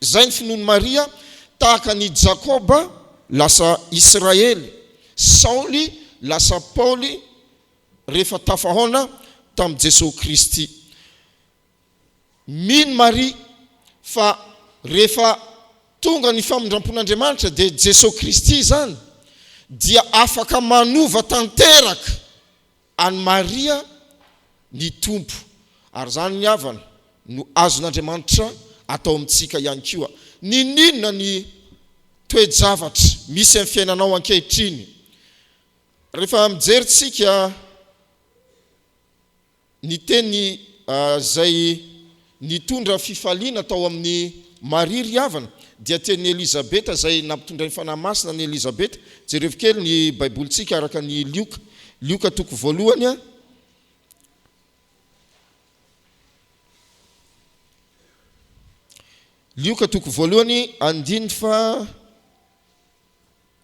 izay ny finoan'i Maria, tahaka an'i Jakoba lasa Israely, Saoly lasa Paoly rehefa tafahaona tamin'i Jesoa Kristy. Mino Maria fa rehefa tonga ny famindrampon'Andriamanitra dia Jesoa Kristy izany dia afaka manova tanteraka an'i Maria ny Tompo. Ary izany ny havana no azon'Andriamanitra atao amintsika ihany koa. N'inon'inona ny toe-javatra misy amin'ny fiainanao ankehitriny, rehefa mijery tsika Ny teny izay nitondra fifaliana tao amin'i Maria ry havana dia tenin'i Elizabeta izay nampitondrain'ny Fanahy Masina an'i Elizabeta. Jerevo kely ny Baibolintsika araka ny Lioka. Lioka toko voalohany. Lioka toko voalohany andininy faha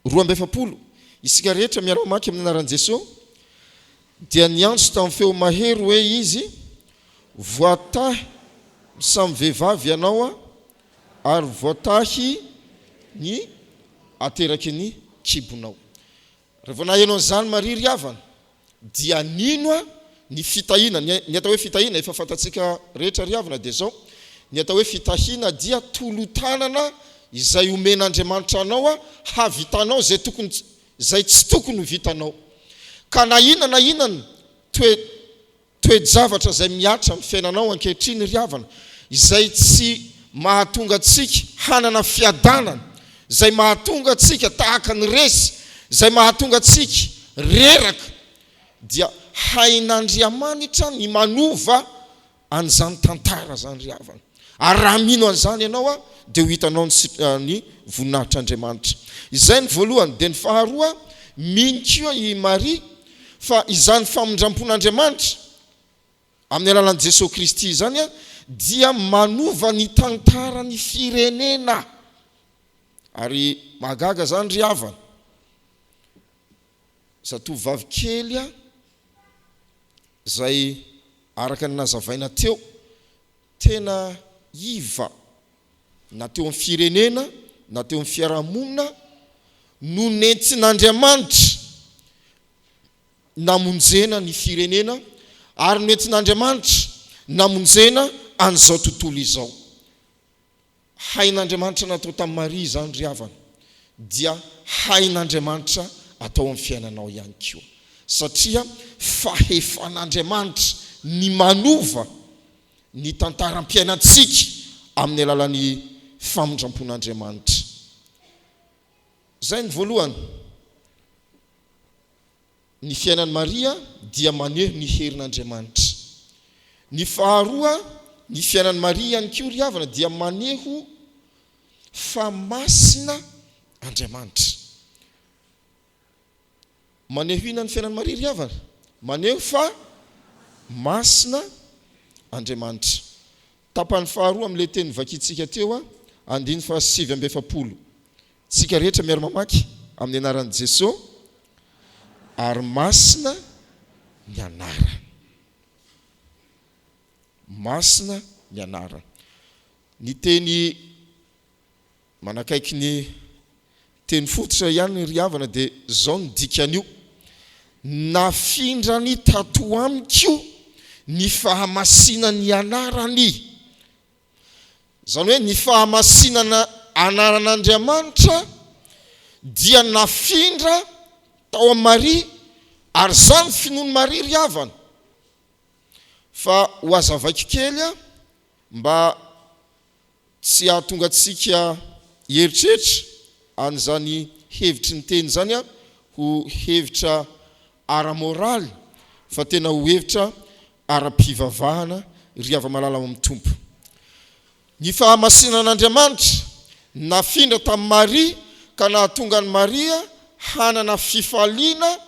42, Isika rehetra miara-mamaky amin'ny anaran'i Jesoa, dia niantso tamin'ny feo mahery hoe izy, Voatahy ny samy vehivavy ianao ary voatahy ny ateraky ny kibonao. Raha vao naheno an'izany Maria ry havana, dia nino ny fitahiana. Ny atao hoe fitahiana, efa fantatsika rehetra ry havana, dia izao, ny atao hoe fitahiana dia tolo-tanana izay omen'Andriamanitra anao havitanao izay tokony, izay tsy tokony ho vitanao. Ka na inona na inona toe, Toe-javatra izay mihatra amin'ny fiainanao ankehitriny ry havana, izay tsy mahatonga antsika hanana fiadanana, izay mahatonga antsika tahaka ny resy, izay mahatonga antsika reraka, dia hain'Andriamanitra ny manova an'izany tantara izany ry havana. Ary raha mino an'izany ianao dia ho hitanao ny ny voninahitr'Andriamanitra. Izay ny voalohany. Dia ny faharoa, mino koa i Maria fa izany famindram-pon'Andriamanitra amin'ny alalan'i Jesoa Kristy izany dia manova ny tantaran'ny firenena. Ary mahagaga izany ry havana. Zatovovavy kely izay araka ny nazavaina teo, tena iva na teo amin'ny firenena na teo amin'ny fiarahamonina no nentin'Andriamanitra namonjena ny firenena ary noentin'Andriamanitra namonjena an'izao tontolo izao. Hain'Andriamanitra natao tamin'i Maria izany ry havana, dia hain'Andriamanitra atao amin'ny fiainanao ihany koa. Satria fahefan'Andriamanitra ny manova ny tantaram-piainantsika amin'ny alalan'ny famindrampon'Andriamanitra. Izay ny voalohany. Ny fiainan'i Maria dia maneho ny herin'Andriamanitra. Ny faharoa, ny fiainan'i Maria ihany koa ry havana dia maneho fa masina Andriamanitra. Maneho inona ny fiainan'i Maria ry havana? Maneho fa masina Andriamanitra. Tapany faharoa amin'ilay teny novakintsika teo, andininy faha 49. Tsika rehetra miara-mamaky amin'ny anaran'i Jeso ary masina ny anarany. Masina ny anarany. Ny teny manakaiky ny teny fototra ihany ry havana dia zao ny dikan'io, Nafindrany tato amiko ny fahamasinan'ny anarany. Izany hoe ny fahamasinana anaran'Andriamanitra dia nafindra tao amin'i Maria ary izany finoan'i Maria ry havana. Fa ho hazavaiko kely mba tsy hahatonga antsika hieritreritra an'izany hevitry ny teny izany ho hevitra ara-moraly fa tena ho hevitra ara-pivavahana ry hava-malala ao amin'ny Tompo. Ny fahamasinan'Andriamanitra nafindra tamin'i Maria ka nahatonga an'i Maria hanana fifaliana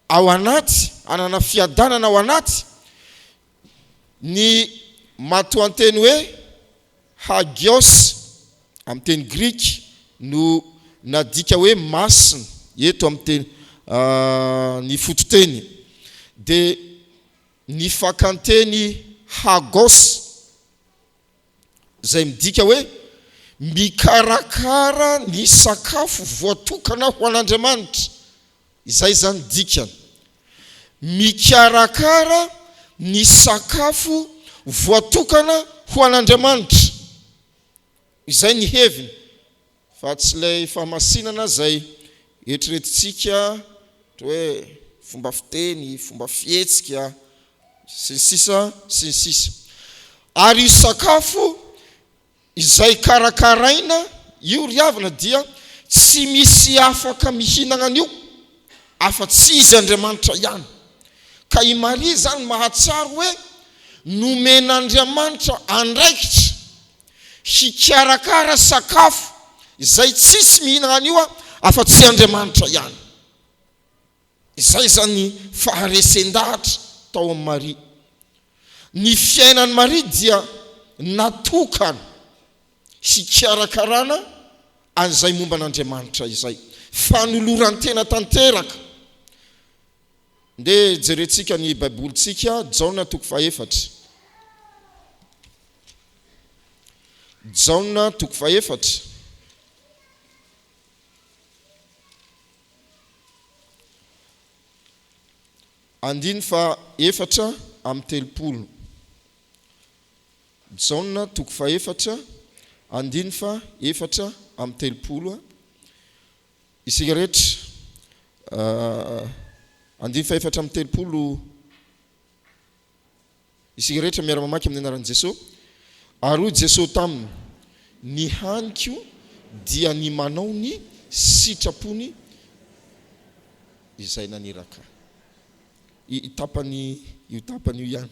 ao anaty, hanana fiadanana ao anaty, ny matoanteny hoe hagios amin'ny teny grika no nadika hoe masina eto amin'ny teny ny fototeny dia ny fakanteny hagos izay midika hoe mikarakara ny sakafo voatokana ho an'Andriamanitra. Izay izany dikany. Mikarakara ny sakafo voatokana ho an'Andriamanitra. Izay ny heviny, fa tsy ilay fahamasinana izay eritreretintsika ohatra hoe fomba fiteny, fomba fihetsika, sy ny sisa sy ny sisa. Ary io sakafo izay karakaraina io ry havana dia tsy misy afaka mihinana an'io afa-tsy Izy Andriamanitra ihany. Ka i Maria izany mahatsiaro hoe nomen'Andriamanitra andraikitra hikarakara sakafo izay tsisy mihinana an'io afa-tsy Andriamanitra ihany. Izay izany faharesen-dahatra tao amin'i Maria. Ny fiainan'i Maria dia natokana hikarakarana an'izay momba an'Andriamanitra izay. Fanoloran-tena tanteraka. Ndeha jerentsika ny Baibolintsika, Jaona toko fahefatra. Jaona toko fahefatra. Andiny faha 34. Jaona toko fahefatra, andiny faha 34. Isika rehetra, andiny faha 34. Isika rehetra miara-mamaky amin'ny anaran'i Jesoa. Ary hoy Jesoa taminy, Ny haniko dia ny manao ny sitrapony izay naniraka ahy. I tapany io tapany io ihany.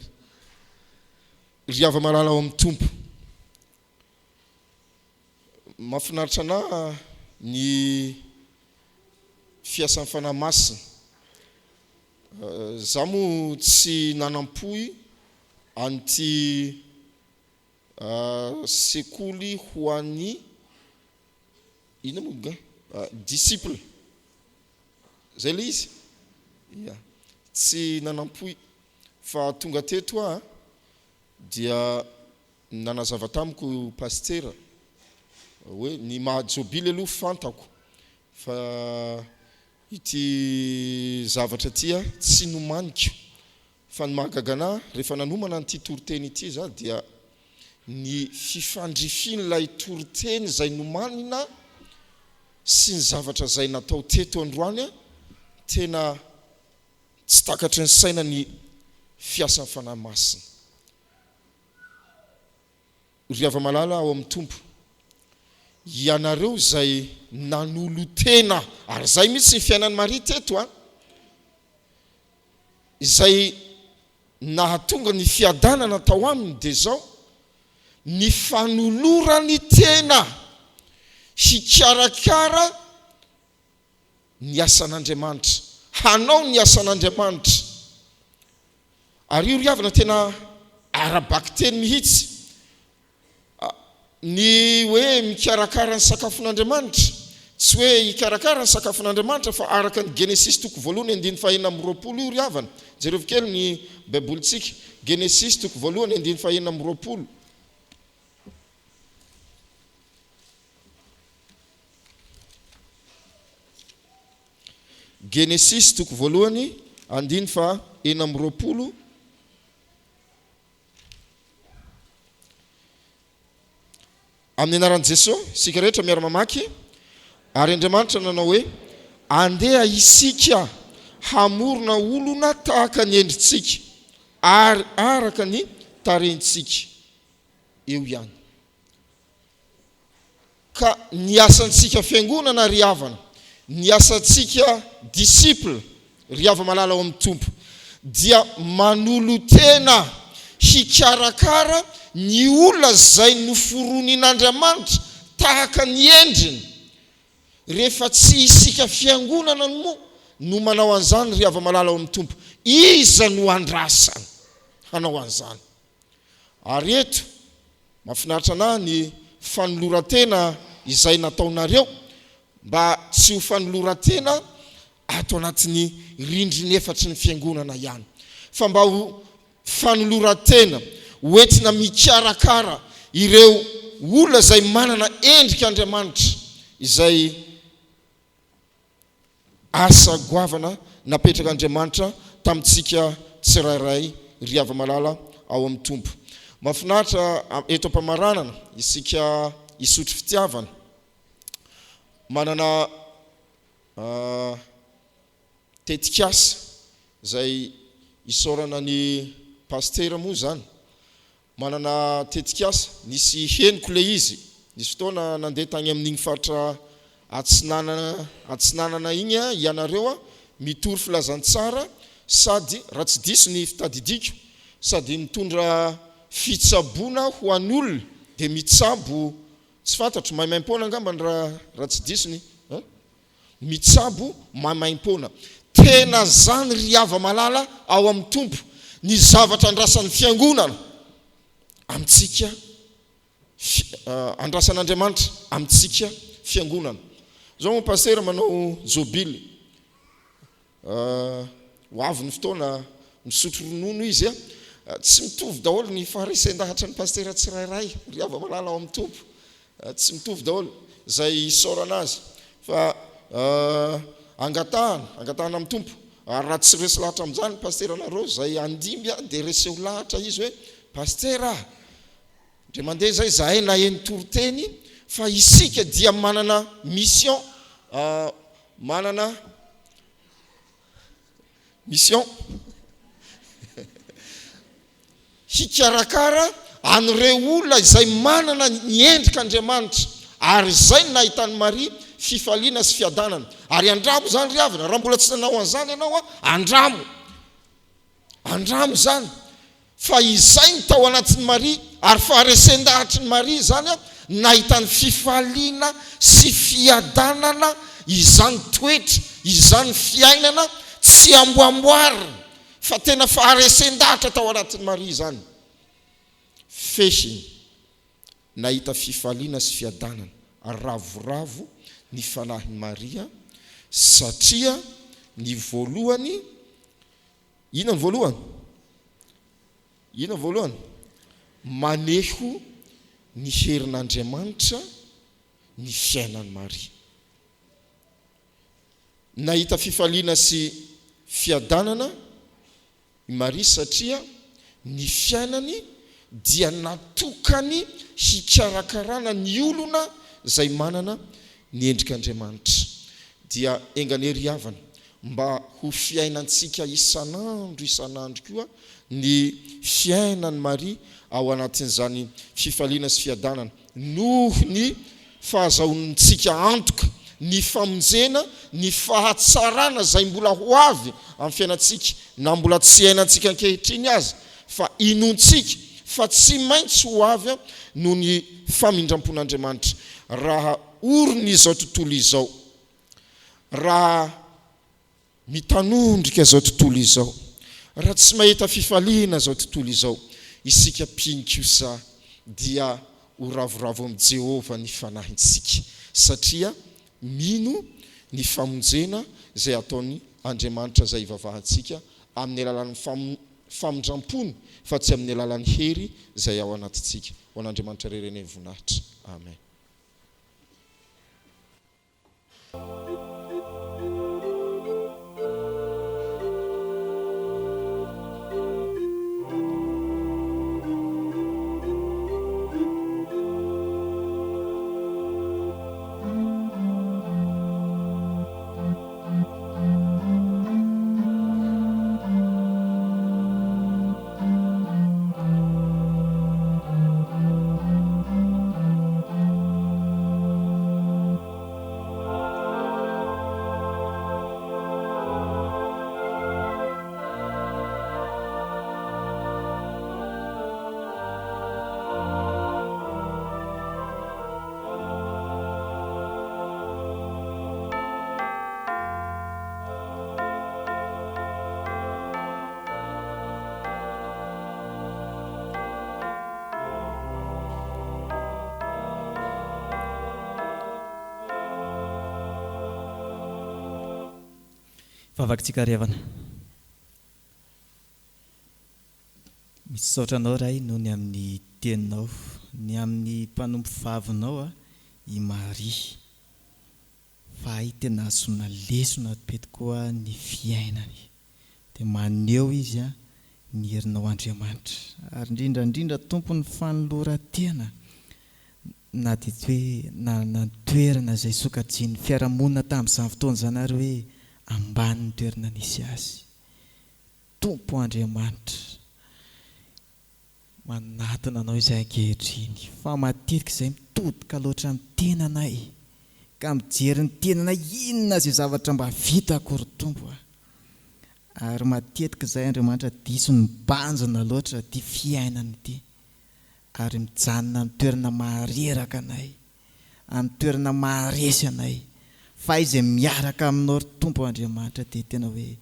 Ry hava-malala ao amin'ny Tompo, mahafinaritra anah ny fiasan'ny Fanahy Masina. Za moa tsy nanampoy an'ity sekoly ho an'ny inona moa ga? Disciple. Zay le izy? Ia. Tsy nanampoy fa tonga teto aho dia nanazava tamiko Pasitera hoe ny maha jobily aloha fantako fa ity zavatra ity tsy nomaniko fa ny mahagaga anah rehefa nanomana an'ity toriteny ity za dia ny fifandrifian'ilay toriteny izay nomanina sy ny zavatra izay natao teto androany tena tsy takatry ny saina ny fiasan'ny Fanahy Masina. Ry hava-malala ao amin'ny Tompo, ianareo izay nanolo-tena, ary izay mihitsy ny fiainan'i Maria teto an, izay nahatonga ny fiadanana tao aminy dia izao, ny fanolorany tena hikarakara ny asan'Andriamanitra, hanao ny asan'Andriamanitra. Ary io ry havana tena ara-bakiteny mihitsy. Ny hoe mikarakara ny sakafon'Andriamanitra, tsy hoe hikarakara ny sakafon'Andriamanitra fa araka ny Genesisy toko voalohany andininy fahenina amby 20 io ry havana. Jerevo kely ny Baibolintsika. Genesisy toko voalohany andininy fahenina amby 20. Genesisy toko voalohany andininy faha 26. Amin'ny anaran'i Jesoa, isika rehetra miara-mamaky, Ary Andriamanitra nanao hoe, Andeha isika hamorona olona tahaka ny endritsika, ary araka ny tarehintsika. Eo ihany. Ka ny asantsika fiangonana ry havana, ny asantsika disciple ry hava-malala ao amin'ny Tompo dia manolo-tena hikarakara ny olona izay noforonin'Andriamanitra tahaka ny endriny. Rehefa tsy isika fiangonana moa no manao an'izany ry hava-malala ao amin'ny Tompo, iza no andrasana hanao an'izany? Ary eto, mahafinaritra anah ny fanoloran-tena izay nataonareo mba tsy ho fanoloran-tena ato anatin'ny rindrin'efatry ny fiangonana ihany, fa mba ho fanoloran-tena ho entina mikarakara ireo olona izay manana endrik'Andriamanitra izay Asa goavana napetrak'Andriamanitra tamintsika tsirairay ry hava-malala ao amin'ny Tompo. Mahafinaritra eto am-pamaranana isika hisotro fitiavana. Manana tetikasa izay isaorana ny Pasitera moa izany. Manana tetikasa, nisy henoko ilay izy, nisy fotoana nandeha tany amin'igny faritra atsinanana atsinanana igny ianareo mitory filazantsara sady, raha tsy diso ny fitadidiako, sady mitondra fitsaboana ho an'olona dia mitsabo, tsy fantatro, maimaimpoana angambany raha raha tsy diso ny an? Mitsabo maimaimpoana. Tena zany ry hava-malala ao amin'ny Tompo ny zavatra andrasan'ny Fiangonana amintsika, andrasan'Andriamanitra amintsika Fiangonana. Zao moa Pasitera manao jobily, ho avy ny fotoana misotro ronono izy, tsy mitovy daholo ny faharesen-dahatra ny Pasitera tsirairay ry hava-malala ao amin'ny Tompo. Tsy mitovy daholo izay isaorana azy fa angatahana, angatahana amin'ny Tompo. Ary raha tsy resy lahatra amin'izany ny pasiteranareo izay handimby ahy dia reseho lahatra izy hoe pasitera a! Ndre mandeha izay izahay naheno toriteny fa isika dia manana mission, manana mission hikarakara an'ireo olona izay manana ny endrik'Andriamanitra. Ary izay no nahitan'i Maria fifaliana sy fiadanana. Ary andramo izany ry havana, raha mbola tsy nanao an'izany ianao, andramo. Andramo izany. Fa izay no tao anatin'i Maria, ary faharesen-dahatry ny Maria izany, nahitany fifaliana sy fiadanana izany toetra, izany fiainana tsy amboamboarina, fa tena faharesen-dahatra tao anatin'i Maria izany. Fehiny, nahita fifaliana sy fiadanana ravoravo ny fanahin'i Maria, satria ny voalohany, Inona ny voalohany? Inona ny voalohany? Maneho ny herin'Andriamanitra ny fiainan'i Maria. Nahita fifaliana sy fiadanana i Maria satria ny fiainany dia natokany hikarakarana ny olona izay manana ny endrik'Andriamanitra. Dia enga anie ry havana mba ho fiainantsika isan'andro isan'andro koa ny fiainan'i Maria ao anatin'izany fifaliana sy fiadanana noho ny fahazahoantsika antoka ny famonjena, ny fahatsarana izay mbola ho avy amin'ny fiainantsika na mbola tsy iainantsika ankehitriny aza fa inoantsika fa tsy maintsy ho avy noho ny famindrampon'Andriamanitra raha orin'izao tontolo izao Raha mitanondrika izao tontolo izao, raha tsy mahita fifaliana izao tontolo izao, isika mpino kosa dia ho ravoravo amin'i Jehovah ny fanahintsika, satria mino ny famonjena izay ataon' Andriamanitra izay ivavahantsika amin'ny alalan'ny famindram-pony fa tsy amin'ny alalan'ny hery izay ao anatintsika. Ho an'Andriamanitra irery anie ny voninahitra. Amen. Vavakitsika ry havana. Misaotra anao Ray noho ny amin'ny teninao, ny amin'ny mpanompo vavinao i Maria. Fa hay tena ahazoana lesona be tokoa ny fiainany. Dia maneho izy ny herinao Andriamanitra. Ary indrindra indrindra Tompo ny fanoloran-tena na dia tsy hoe nanana ny toerana izay sokajian'ny fiarahamonina tamin'izany fotoana izany ary hoe ambany ny toerana nisy azy. Tompo Andriamanitra. Manatona anao izahay ankehitriny, fa matetika izahay mitodika loatra amin'ny tenanay, ka mijery ny tenanay inona izay zavatra mba vitako ry Tompo a! Ary matetika izahay Andriamanitra diso mibanjina loatra ity fiainana ity, ary mijanona amin'ny toerana mahareraka anay, amin'ny toerana maharesy anay, fa izay miaraka aminao ry Tompo Andriamanitra dia tena hoe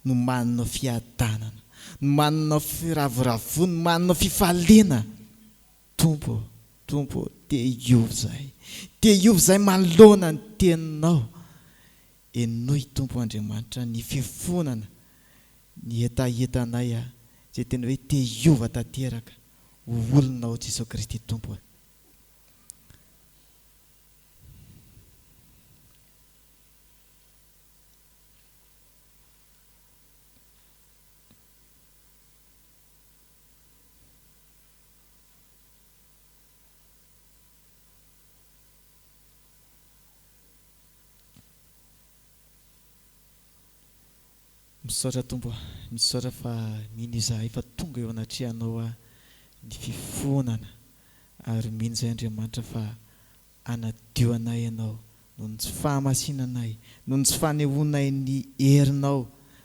nomaninao fiadanana, nomaninao firavoravoana, nomaninao fifaliana, Tompo ô, Tompo ô, te hiova izahay, te hiova izahay manoloana ny Teninao, henoy Tompo Andriamanitra ny fifonana, ny hetahetanay izay tena hoe te hiova tanteraka ho olonao Jesoa Kristy Tompo ô. Misaotra Tompo a, misaotra fa mino izahay fa tonga eo anatrehanao ny fifonana ary mino izahay Andriamanitra fa. Hanadio anay Ianao noho ny tsy fahamasinanay, noho ny tsy fanehoanay ny herinao,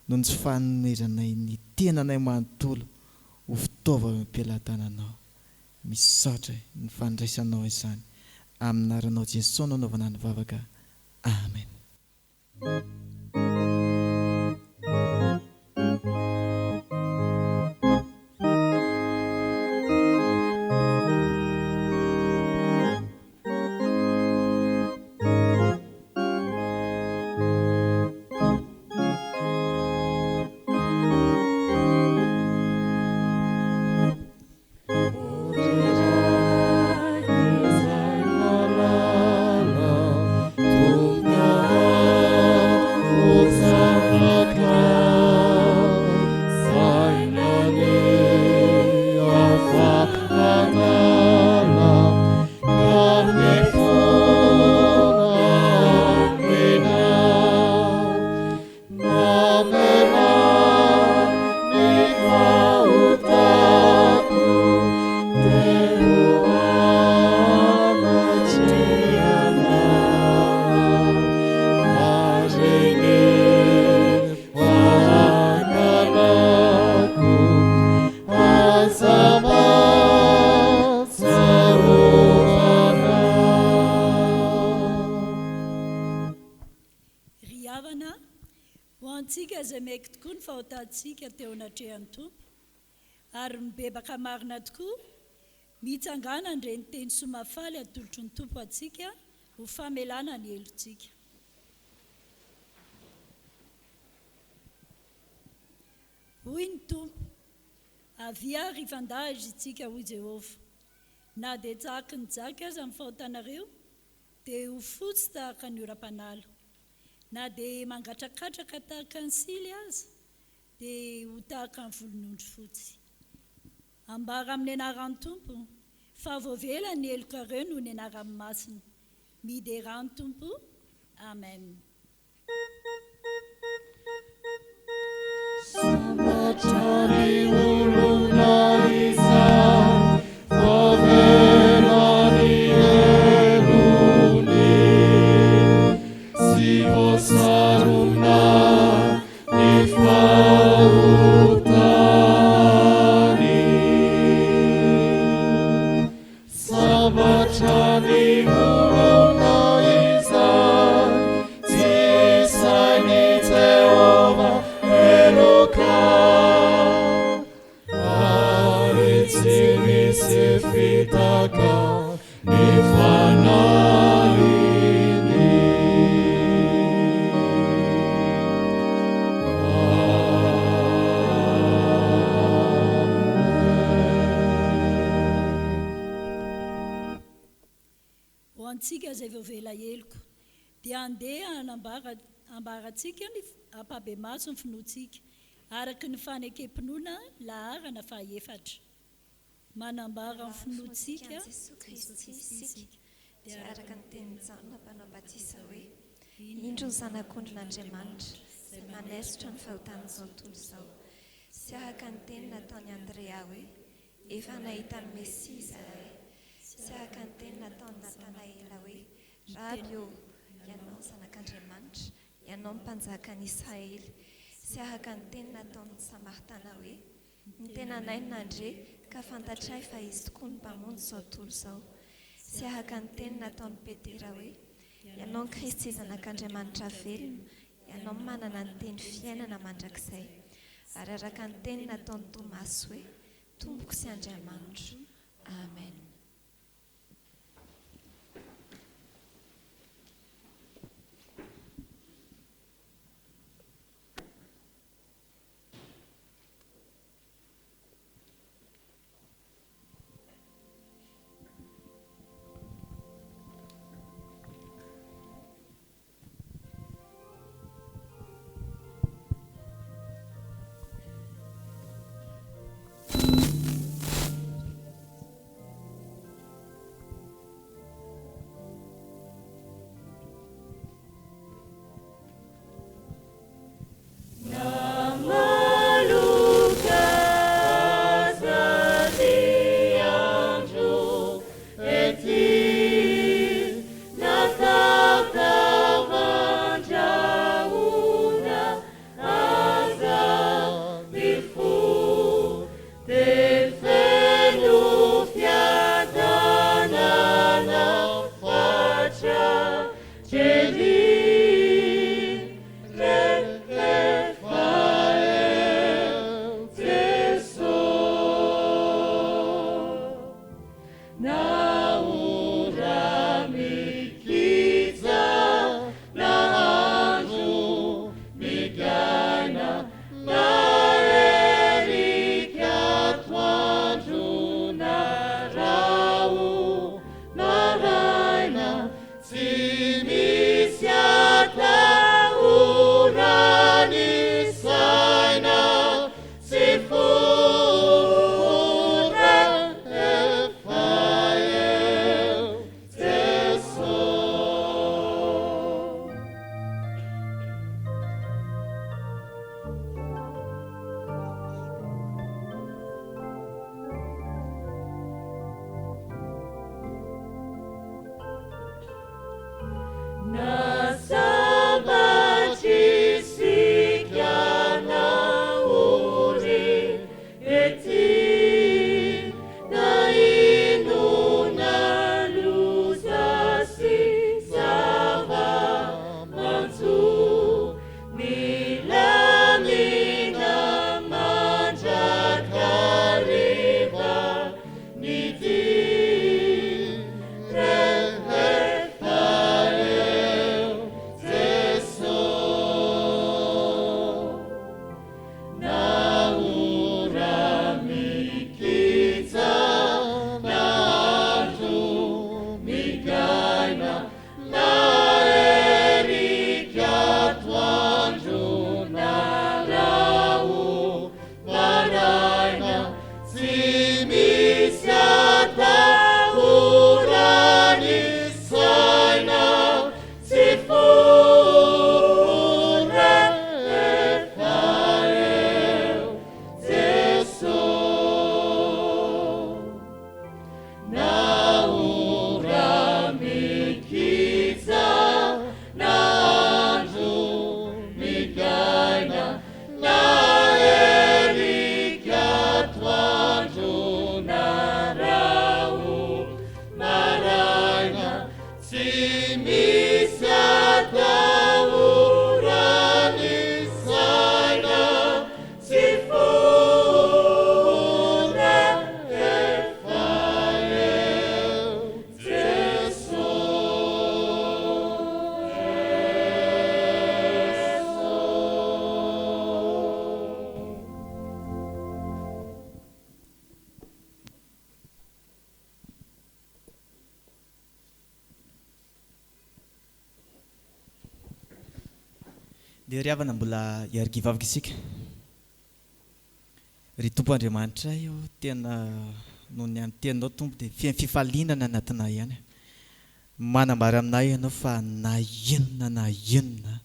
noho ny tsy fanomezanay ny tenanay manontolo ho fitaovana eo am-pelatananao. Misaotra ny fandraisanao izany. Amin'ny anaranao Jesoa no anaovana ny vavaka. Amen. Ry havana, ho antsika izay miaiky tokoa ny fahotantsika teo anatrehan'ny Tompo, ary mibebaka marina tokoa, mitsangàna handre ny teny soa mahafaly atolotry ny Tompo antsika ho famelana ny helotsika. Hoy ny Tompo, Avia ary hifandahatra isika, hoy Jehovah. Na dia tsahaky ny jaky aza ny fahotanareo, Dia ho fotsy tahaka ny oram-panala. Na dia mangatrakatraka tahaka ny sily aza, dia ho tahaka ny volon'ondry fotsy. Ambara amin'ny anaran'ny Tompo, fa voavela ny helokareo noho ny anarany masina. Miderà ny Tompo. Amen. Sambatra ny olona izay voavela ny helony sy voasarona ny fahotany. Sambatra ny olona izay tsy isain'i Jehovah heloka, ary tsy misy fitaka ny fanahiny. Ho antsika izay voavela heloka, dia andeha hanambara hambarantsika ny ampahibemaso ny finoantsika, araka ny fanekem-pinoana laharana fahaefatra. Manambara ny finoantsika an'i Jesoa Kristy isika, dia araka ny tenin'i Jaona Mpanao Batisa hoe, Indro ny Zanak'ondrin'Andriamanitra, izay manaisotra ny fahotan'izao tontolo izao. Sy araka ny teny nataon'i Andrea hoe, Efa nahita ny Mesia izahay. Sy araka ny teny nataon'i Natanaela hoe, Raby ô, Ianao no Zanak'Andriamanitra, Ianao no Mpanjakan'i Israely. Sy araka ny teny nataon'ny Samaritana hoe, Ny tenanay no nandre, ka fantatray fa Izy tokoa no Mpamonjy izao tontolo izao. Sy araka ny teny nataon'i Petera hoe, Ianao no Kristy Zanak'Andriamanitra velona, Ianao no manana ny teny fiainana mandrakizay. Ary araka ny teny nataon'i Tomasy hoe, Tompoko sy Andriamanitro. Amen. Ndeha ry havana mbola hiaraka hivavaka isika. Ry Tompo Andriamanitray o, tena noho ny amin'ny teninao Tompo dia feno fifaliana ny anatinay ihany. Manambara aminay Ianao fa na inona na inona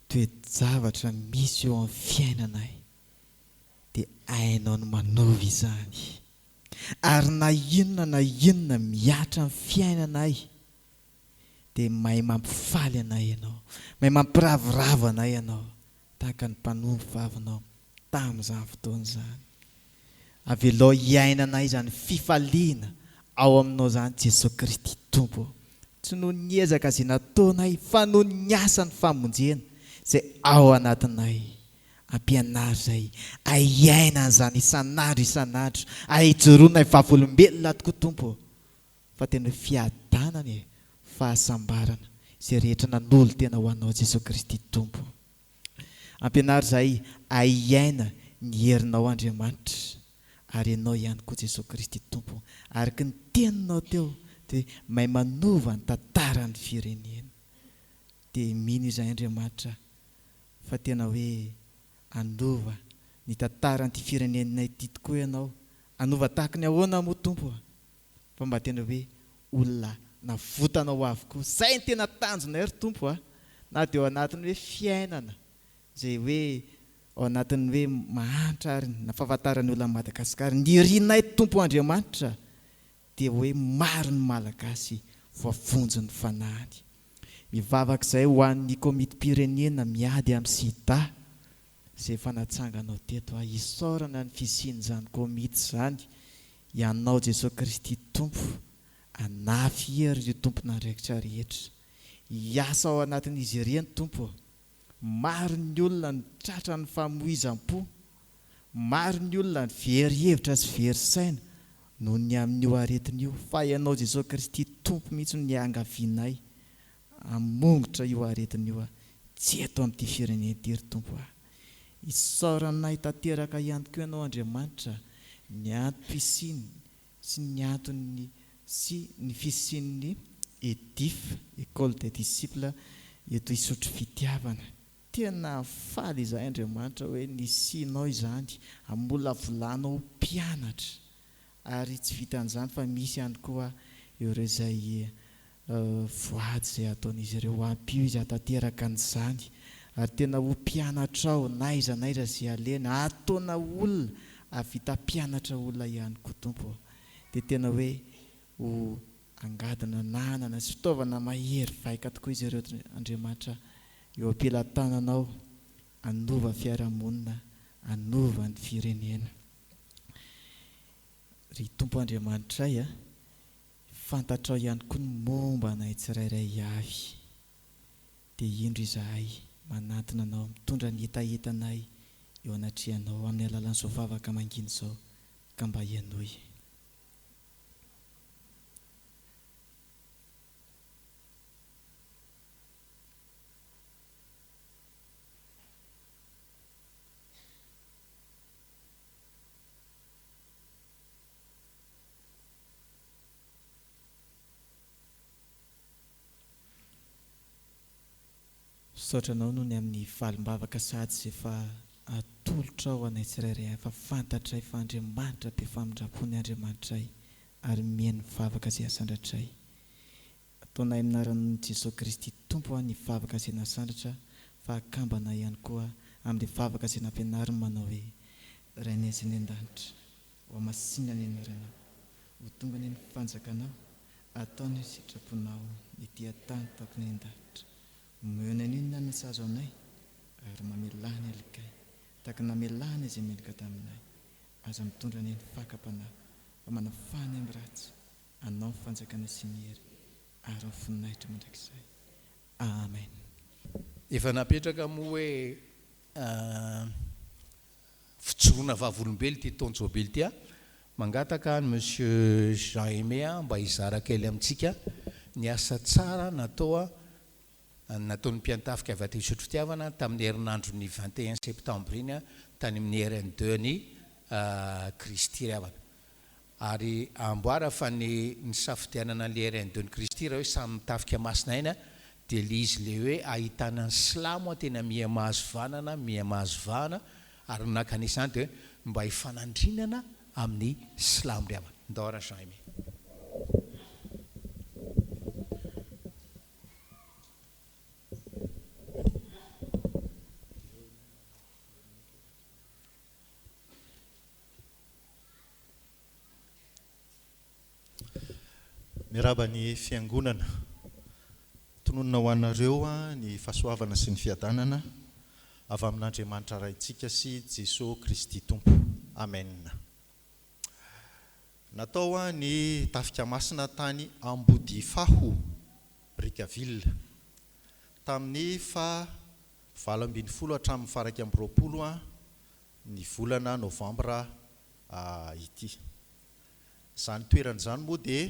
toe-javatra misy eo amin'ny fiainanay dia hainao ny manova izany. Ary na inona na inona mihatra amin'ny fiainanay dia mahay mampifaly anay Ianao, mahay mampiravoravo anay Ianao, tahaka ny mpanompo vavinao tamin'izany fotoana izany. Avelao hiainanay izany fifaliana ao Aminao izany Jesoa Kristy Tompo ô. Tsy noho ny ezaka izay nataonay fa noho ny asan'ny famonjena izay ao anatinay. Ampianaro izay hiaina an'izany isan'andro isan'andro, hijoroanay vavolombelona tokoa Tompo ô. Fa tena hoe fiadanana e, fahasambarana, izay rehetra nanolo-tena ho Anao Jesoa Kristy Tompo. Ampianaro izahay hiaina ny herinao Andriamanitra, ary Ianao ihany koa Jesoa Kristy Tompo, araka ny teninao teo dia hoe mahay manova ny tantaran'ny firenena. Dia mino izahay Andriamanitra fa tena hoe hanova ny tantaran'ity firenenay ity tokoa Ianao, hanova tahaka ny ahoana moa Tompo a? fa mba tena hoe olona navotanao avokoa. Zay no tena tanjonay ry Tompo a! Na dia ao anatin'ny hoe fiainana izay hoe ao anatin'ny hoe mahantra ary na fahafantaran'ny olona an'i Madagasikara, ny irinay Tompo Andriamanitra dia hoe maro ny Malagasy voavonjy ny fanahiny. Mivavaka izay ho an'ny komitim-pirenena miady amin'ny sida izay efa natsanganao teto aho. Isaorana ny fisian'izany komity izany. Ianao Jesoa Kristy Tompo hanafy hery ireo tompon'andraikitra rehetra. Hiasa ao anatin'izy ireny Tompo ô. Maro ny olona no tratran'ny famoizam-po. Maro ny olona no very hevitra sy very saina noho ny amin'io aretina io. Fa Ianao Jesoa Kristy Tompo mihitsy no niangavianay hamongotra io aretina io tsy eto amin'ity firenena ity ry Tompo a! Isaoranay tanteraka ihany koa Ianao Andriamanitra ny antom-pisiany sy ny antony sy ny fisian'ny EDIF, Ecole des Disciples, eto Isotry Fitiavana. Tena faly izahay Andriamanitra hoe nisianao izany, hamolavolanao ho mpianatra Ary tsy vitan'izany fa misy ihany koa ireo izay voady izay ataon'izy ireo. Ampio izy hahatanteraka an'izany. Ary tena ho mpianatrao na aiza na aiza izay alehany. Hahataona olona, hahavita hampianatra olona ihany koa Tompo ô. Dia tena hoe ho angady nananana sy fitaovana mahery vaika tokoa izy ireo Andriamanitra eo am-pelatananao hanova fiarahamonina, hanova ny firenena. Ry Tompo Andriamanitray a, fantatrao ihany koa ny momba anay tsirairay avy. Dia indro izahay manantona Anao, mitondra ny hetahetanay eo anatrehanao amin'ny alalan'izao vavaka mangina izao, ka mba henoy. Misaotra anao noho ny amin'ny valim-bavaka sahady izay efa atolotrao anay tsirairay avy fa fantatray fa Andriamanitra be famindram-po ny Andriamanitray ary mihaino ny vavaka izay asandratray. Ataonay amin'ny anaran'i Jesoa Kristy Tompo aho ny vavaka izay nasandratra fa akambana ihany koa amin'ilay vavaka izay nampianariny manao hoe, Rainay izay any an-danitra, ho hamasinina ny anaranao, ho tonga anie ny fanjakanao, atao anie ny sitraponao ety an-tany tahaka ny any an-danitra. Omeo anay anio ny hanina sahaza anay, ary mamelà ny helikay tahaka ny namelàna izay meloka taminay. Aza mitondra anay ny fakam-panahy, fa manafaha anay amin'ny ratsy. Anao ny fanjakana sy ny hery ary ny voninahitra mandrakizay. Amen. Efa napetraka moa hoe fijoroana vavolombelo ity taon-jobily ity. Mangataka an'i Monsieur Jean Aimé mba hizara kely amintsika ny asa tsara natao nataon'ny mpiantafika avy ato Isotry Fitiavana tamin'ny herinandron'ny 21 septembre iny tany amin'ny RN deux an'i Kristy ry havana. Ary amboara fa ny nisafidianana an'ilay RN de ny Kristy raha hoe samy mitafika masina aina. Dia le izy le hoe ahitana ny silamo tena miha mahazo vanana, miha mahazo vahana, ary ny nankanesa any dia hoe mba hifanandrinana amin'ny silamo ry havana. Ndao ra Jean Aimé. Miarahaba ny Fiangonana. Tononina ho anareo ny fahasoavana sy ny fiadanana avy amin'Andriamanitra Raintsika sy Jesoa Kristy Tompo. Amen. Natao ny Tafika Masina tany Ambodifaho, Brickaville, tamin'ny faha 18 hatramin'ny faha 21 ny volana novambra ity. Izany toerana izany moa dia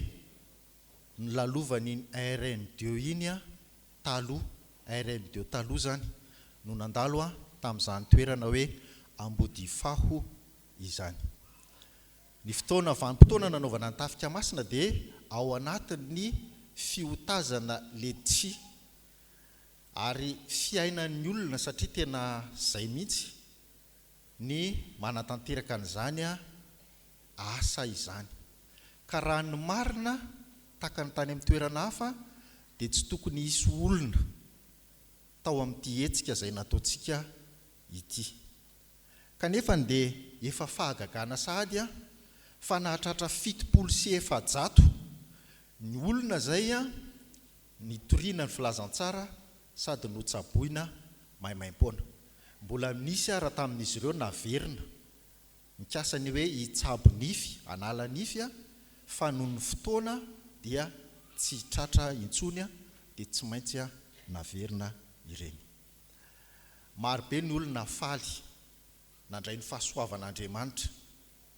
nolalovan'iny RN deux iny taloha, RN deux taloha izany no nandalo tamin'izany toerana hoe Ambodifaho izany. Ny fotoana vanim-potoana nanaovana ny Tafika Masina dia ao anatin'ny fiotazana letchi ary fiainan'ny olona satria tena izay mihitsy ny manatanteraka an'izany asa izany. Ka raha ny marina, tahaka ny tany amin'ny toerana hafa, dia tsy tokony hisy olona tao amin'ity hetsika izay nataontsika ity. Kanefany dia efa fahagagana sahady fa nahatratra 470 ny olona izay nitoriana ny filazantsara sady notsaboina maimaimpoana. Mbola nisy ara tamin'izy ireo naverina Nikasa ny hoe hitsabo nify, hanala nify fa noho ny fotoana dia tsy tratra intsony dia tsy maintsy naverina ireny. Marobe ny olona faly nandray ny fahasoavan'Andriamanitra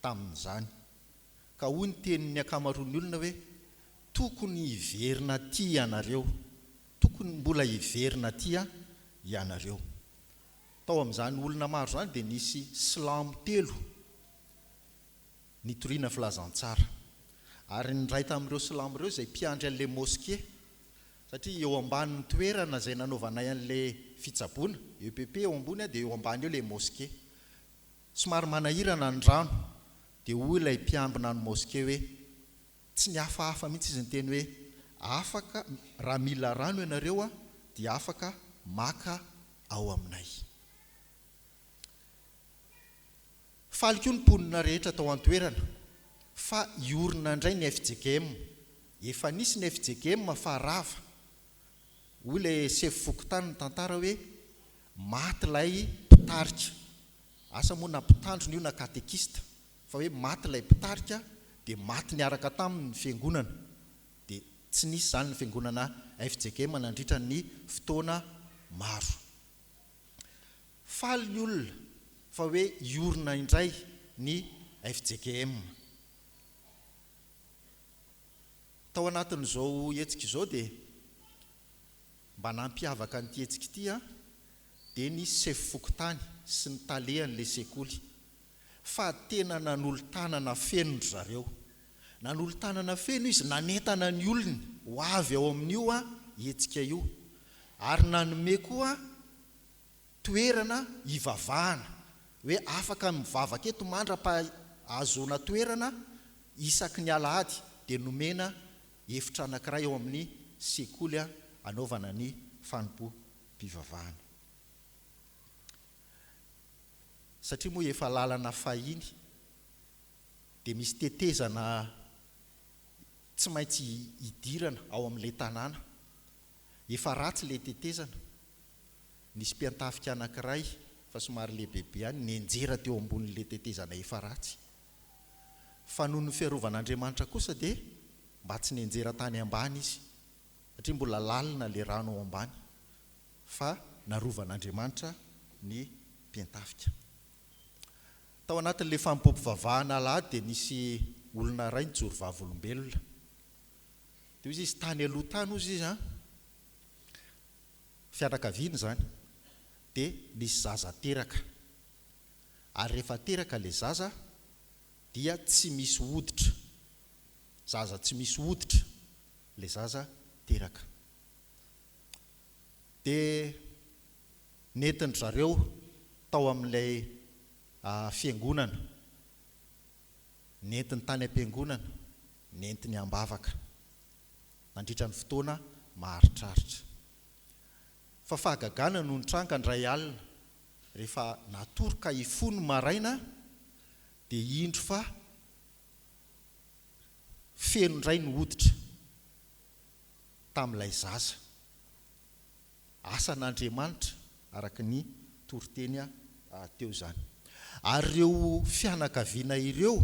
tamin'izany ka hoy ny tenin'ny ankamaroan'ny olona hoe tokony hiverina aty ianareo, tokony mbola hiverina aty ianareo. Tao amin'izany olona maro izany dia nisy silamo telo nitoriana filazantsara. Ary ny iray tamin'ireo silamo ireo izay mpiandry an'ilay moske, satria eo ambanin'ny toerana izay nanaovanay an'ilay fitsaboana, EPP eo ambony dia eo ambany eo ilay moske. Somary manahirana ny rano, dia hoy ilay mpiambina ny moske hoe, tsy nihafahafa mihitsy izy niteny hoe, afaka, raha mila rano ianareo dia afaka maka ao aminay. Faly koa ny mponina rehetra tao an-toerana fa hiorina indray ny fjkm. Efa nisy ny fjkm fa rava. Hoy ilay sefo fokontany nitantara hoe maty ilay mpitarika. Asa moa na mpitandrina io na katekista fa hoe maty ilay mpitarika dia maty niaraka taminy ny fiangonana. Dia tsy nisy izany ny fiangonana fjkm nandritra ny fotoana maro. Faly ny olona fa hoe hiorina indray ny fjkm. Tao anatin'izao hetsika izao dia mba nampiavaka an'ity hetsika ity dia ny sefo fokontany sy ny talehan'ilay sekoly fa tena nanolo-tanana feno ry zareo. Nanolo-tanana feno izy nanentana ny olony ho avy ao amin'io hetsika io ary nanome koa toerana hivavahana, hoe afaka mivavaka eto mandra-pahazoana toerana isaky ny alahady dia nomena efitra anankiray ao amin'ny sekoly hanaovana ny fanompoam-pivavahana. Satria moa efa lalana fahiny dia misy tetezana tsy maintsy hidirana ao amin'ilay tanàna. Efa ratsy ilay tetezana. Nisy mpiantafika anankiray fa somary lehibebe ihany nianjera teo ambonin'ilay tetezana efa ratsy. Fa noho ny fiarovan'Andriamanitra kosa dia mba tsy nianjera tany ambany izy satria mbola lalina ilay rano ao ambany fa narovan'Andriamanitra ny mpiantafika. Tao anatin'ilay fanompoam-pivavahana alahady dia nisy olona iray nijoro vavolombelona. Dia hoy izy, tany aloha tany hozy izy an, fianakaviana izany, dia nisy zaza teraka. Ary rehefa teraka ilay zaza dia tsy misy hoditra, zaza tsy misy hoditra ilay zaza teraka. Dia nentin-dry zareo tao amin'ilay fiangonana, nentiny tany am-piangonana, nentiny am-bavaka nandritra ny fotoana maharitraritra. Fa fahagagana no nitranga indray alina, rehefa natory ka hifoha ny maraina dia indro fa feno indray ny hoditra tamin'ilay zaza. Asan'Andriamanitra araka ny toriteny teo izany. Ary ireo fianakaviana ireo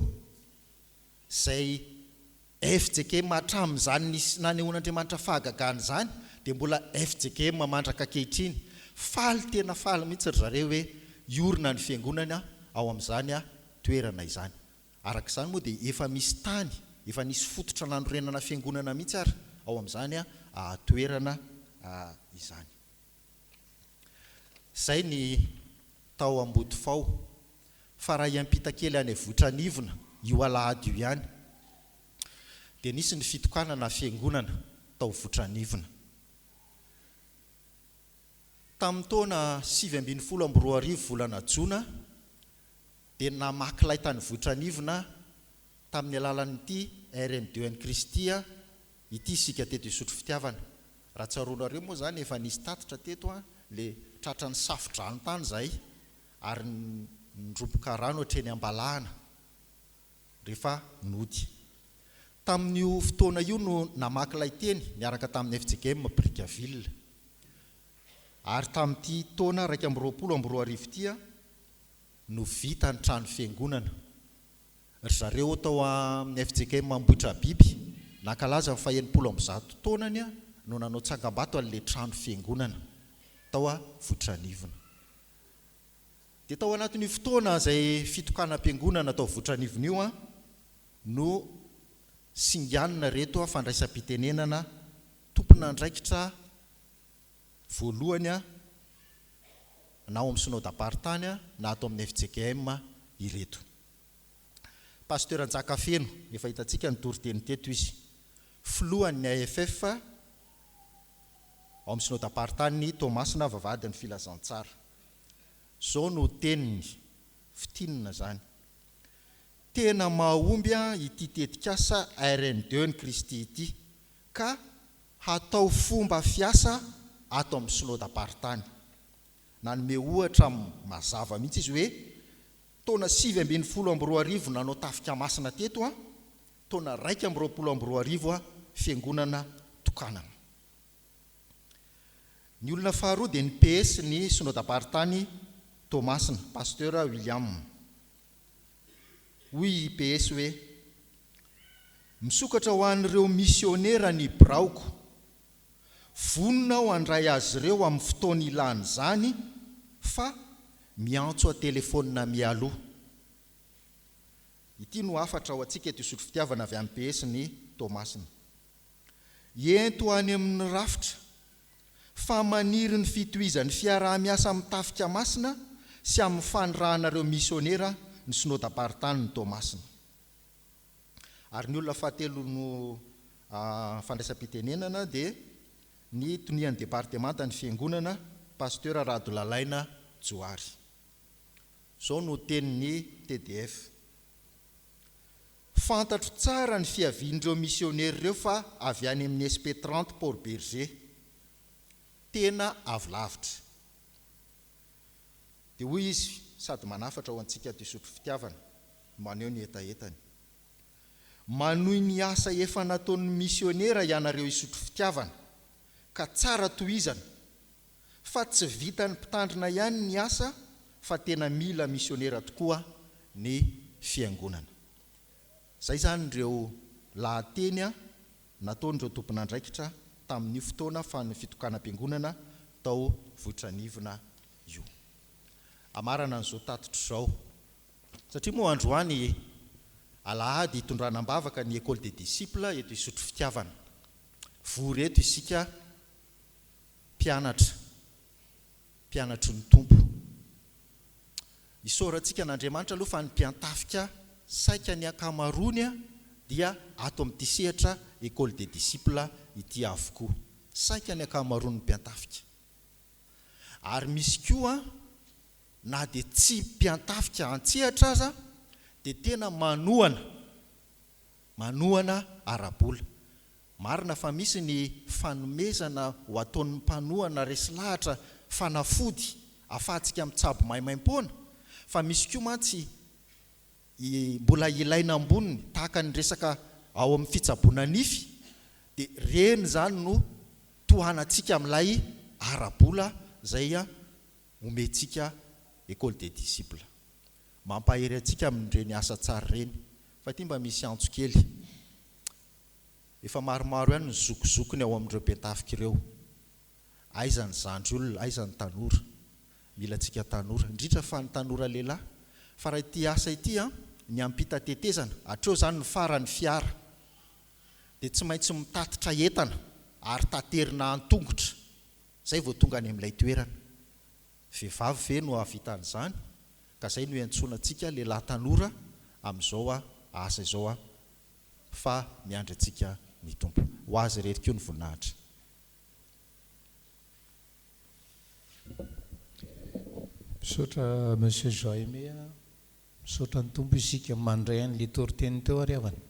izay fjkm hatramin'izany nisy nanehoan'Andriamanitra fahagagana izany dia mbola fjkm mandraka ankehitriny. Faly tena faly mihitsy ry zareo hoe hiorina ny fiangonana ao amin'izany toerana izany. Araka izany moa dia efa misy tany, efa nisy fototra nanorenana fiangonana mihitsy ary ao amin'izany toerana izany. Izay ny tao Ambodifao. Fa raha hiampita kely any Vohitranivona, io alahady io ihany, dia nisy ny fitokanana fiangonana tao Votranivona. Tamin'ny taona 2019 volana jona dia namaky lay tany Vohitranivona tamin'ny alalan'ity RN2 N Kristy ity isika teto Isotry Fitiavana. Raha tsaroanareo moa izany efa nisy tatitra teto le tratran'ny safo-drano tany izahay ary niroboka rano hatreny Ambalahana rehefa nody. Tamin'io fotoana io no namaky lay teny niaraka tamin'ny fjkm Brickaville. Ary tamin'ity taona 2021 ity no vita ny trano fiangonana. Ry zareo tao amin'ny fjkm Ambohitrabiby, nankalaza ny faha-160 taonany no nanao tsangambato an'ilay trano fiangonana tao Vohitranivona. Dia tao anatin'io fotoana izay fitokanam-piangonana tao Vohitranivona io no singanina ireto fandraisam-pitenenana tompon'andraikitra voalohany na ao amin'ny Synodamparitany na ato amin'ny fjkm ireto. Pasteur Njakafeno, efa hitantsika nitory teny teto izy, filohan'ny AFF ao amin'ny Synodamparitany Toamasina Vavahadin'ny Filazantsara. Izao no teniny, fintinina izany, Tena mahomby ity tetikasa RN2 ny Kristy ity ka hatao fomba fiasa ato amin'ny Synodamparitany. Nanome ohatra mazava mihitsy izy hoe taona 2019 nanao tafika masina teto an, taona 2021 an fiangonana tokanana. Ny olona faharoa dia ny PS ny Synodamparitany Toamasina, Pasteur William. Hoy i PS hoe, Misokatra ho an'ireo misionera ny biraoko. Vonona aho handray azy ireo amin'ny fotoana ilany izany fa miantso an-telefaonina mialoha. Ity no hafatra ho antsika eto Isotry Fitiavana avy amin'ny PS ny Toamasina. Ento any amin'ny rafitra fa maniry ny fitohizan'ny fiaraha-miasa amin'ny Tafika Masina sy amin'ny fanirahana ireo misionera ny Synodam-paritanin'i Toamasina. Ary ny olona fahatelo no fandraisam-pitenenana dia ny tonian'ny departemantan'ny Fiangonana, Pasteur Radolalaina Johary. Izao no tenin'ny TDF. Fantatro tsara ny fiavian'ireo misionera ireo fa avy any amin'ny SP 30 Port Bergé. Tena avy lavitra. Dia hoy izy sady manafatra ho antsika ato Isotry Fitiavana, maneho ny hetahetany. Manohy ny asa efa nataon'ny misionera ianareo Isotry Fitiavana, ka tsara tohizana, fa tsy vitan'ny mpitandrina ihany ny asa fa tena mila misionera tokoa ny fiangonana. Izay izany ireo lahateny nataon'ireo tompon'andraikitra tamin'io fotoana fitokanam-piangonana tao Vohitranivona io. Hamarana an'izao tatitra izao. Satria moa androany alahady hitondrana am-bavaka ny Ecole des Disciples eto Isotry Fitiavana. Vory eto isika mpianatra, mpianatry ny Tompo. Isaorantsika an'Andriamanitra aloha fa ny mpiantafika saika ny ankamaroany dia ato amin'ity sehatra Ecole des Disciples ity avokoa. Saika ny ankamaroan'ny mpiantafika. Ary misy koa na dia tsy mpiantafika an-tsehatra aza dia tena manohana, manohana ara-bola. Marina fa misy ny fanomezana ho ataon'ny mpanohana resy lahatra fanafody afahantsika mitsabo maimaimpoana fa misy koa mantsy mbola ilaina amboniny tahaka ny resaka ao amin'ny fitsaboana nify dia ireny izany no tohanantsika amin'ilay ara-bola izay omentsika Ecole des disciples. Mampahery antsika amin'ireny asa tsara ireny. Fa ity mba misy antso kely. Efa maromaro ihany ny zokozokony ao amin'ireo mpiantafika ireo. Aiza ny zandry olona, aiza ny tanora. Mila antsika tanora, indrindra fa ny tanora lehilahy. Fa raha ity asa ity an, ny hampita tetezana, hatreo izany ny faran'ny fiara, dia tsy maintsy mitatitra entana ary taterina an-tongotra, izay vao tonga any amin'ilay toerana. Vehivavy ve no hahavita an'izany? Ka izay no iantsoana antsika lehilahy tanora amin'izao asa izao fa miandry antsika ny Tompo. Ho Azy irery koa ny voninahitra. Misaotra Monsieur Jean Aimé a! Misaotra ny Tompo isika mandray an'le toriteny teo ary havana.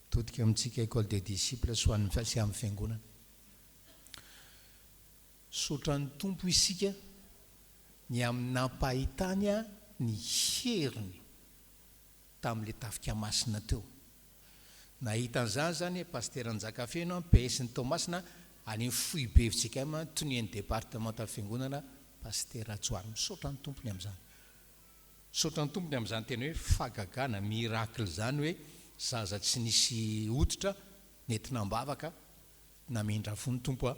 Mitodika amintsika Ecole des Disciples sy ho an'ny sy amin'ny Fiangonana. Misaotra ny Tompo isika ny amin'ny nampahitany ny heriny tamin'ilay tafika masina teo. Nahita an'izany izany i Pasitera Njakafeno, PS-n'i Toamasina, any amin'ny foibe fjkm, tonian'ny departemantan'ny Fiangonana, Pasitera Johary. Misaotra ny Tompo ny amin'izany. Misaotra ny Tompo ny amin'izany tena hoe fahagagana, miracle izany hoe zaza tsy nisy hoditra, nentina am-bavaka, namindra fo ny Tompo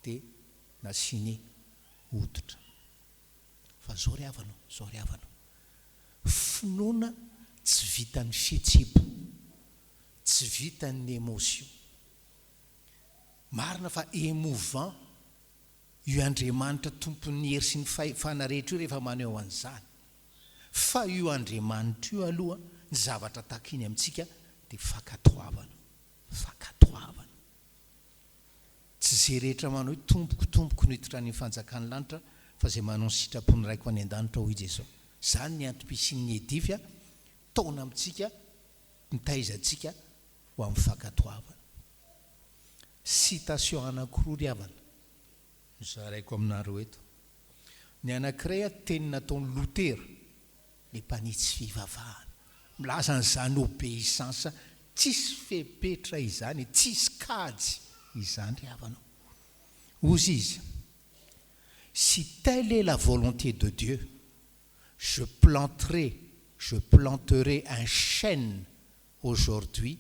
dia nasiany hoditra. Fa zao ry havana ô, zao ry havana ô. Finoana tsy vitan'ny fihetseham-po, tsy vitan'ny émotion. Marina fa émouvant io Andriamanitra tompon'ny hery sy ny fahefana rehetra io rehefa maneho an'izany. Fa io Andriamanitra io aloha ny zavatra takiny amintsika dia fankatoavana, fankatoavana. Tsy izay rehetra manao hoe Tompoko, Tompoko no hiditra any amin'ny fanjakan'ny lanitra fa izay manao ny sitrapon'ny Raiko any an-danitra hoy Jesoa. Izany ny antom-pisian'ny Edif taona amintsika mitaiza antsika ho amin'ny fankatoavana. Citation anankiroa ry havana no zaraiko aminareo eto. Ny anankiray teny nataon'i Lotera. Le mpanitsy fivavahana. Milaza an'izany obéissance tsisy fepetra izany, tsisy kajy izany ry havana o. Hozy izy, Si telle est la volonté de Dieu, je planterai, je planterai un chêne aujourd'hui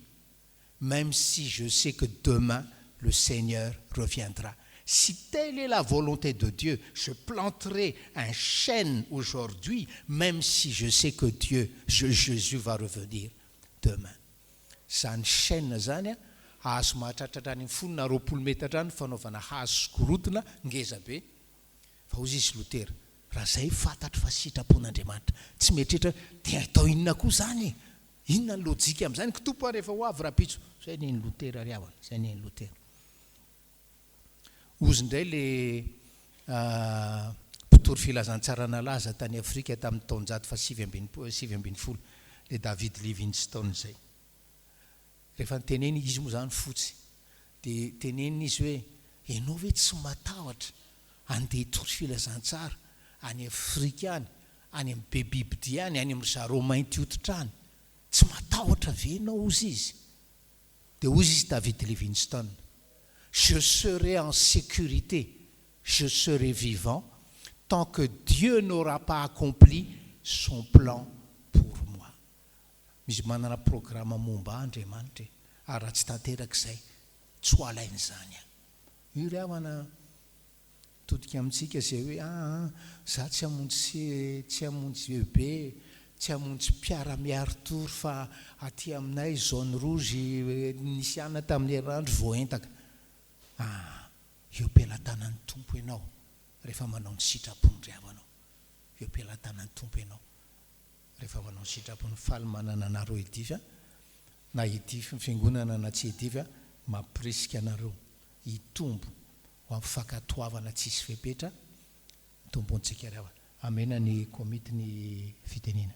même si je sais que demain le Seigneur reviendra. Si telle est la volonté de Dieu, je planterai un chêne aujourd'hui, même si je sais que Dieu, Jésus va revenir demain. Izany chêne izany hazo mahatratra hatrany amin'ny folo na 20 metatra any fanaovana hazo sy gorodona ngeza be. Fa hozy izy Lotera, raha izay fantatro fa sitrapon'Andriamanitra, tsy mieritreritra hoe dia atao inona koa izany e? Inona ny lojika amin'izany? Kitopo ary efa ho avy rahampitso. Izay ny an'i Lotera ry havana, izay ny an'i Lotera. Hozy indray le mpitory filazantsara nalaza tany Afrika tamin'ny taonjato fahasivy ambin'ny 19, le David Livingstone izay. Rehefa nitenenina, izy moa izany fotsy, dia tenenina izy hoe, ianao ve tsy matahotra handeha hitory filazantsara any Afrika any, any amin'ny be bibidia any, any amin-dry zareo mainty hoditra any? Tsy matahotra ve ianao hozy izy? Dia hozy izy David Livingstone, Je serai en sécurité, je serai vivant, tant que Dieu n'aura pas accompli son plan pour moi. Misy manana programa momba ahy Andriamanitra e, ary raha tsy tanteraka izay, tsy ho alainy izany aho. Io ry havana mitodika amintsika izay hoe aa za tsy hamonjy tsy hamonjy EB, tsy hamonjy mpiara-miari-tory fa aty aminay zone rouge nisy anona tamin'ny herinandro voaentaka. Aa eo am-pelatanan'ny Tompo ianao rehefa manao ny sitrapony ry havana ô. Eo am-pelatanan'ny Tompo ianao. Rehefa manao ny sitrapony faly manana anareo hidify na hidify ny fiangonana na tsy hidify mampirisika anareo hitombo ho amin'ny fankatoavana tsisy fepetra. Tompontsika ry havana. Amena ny komity ny fitenenana.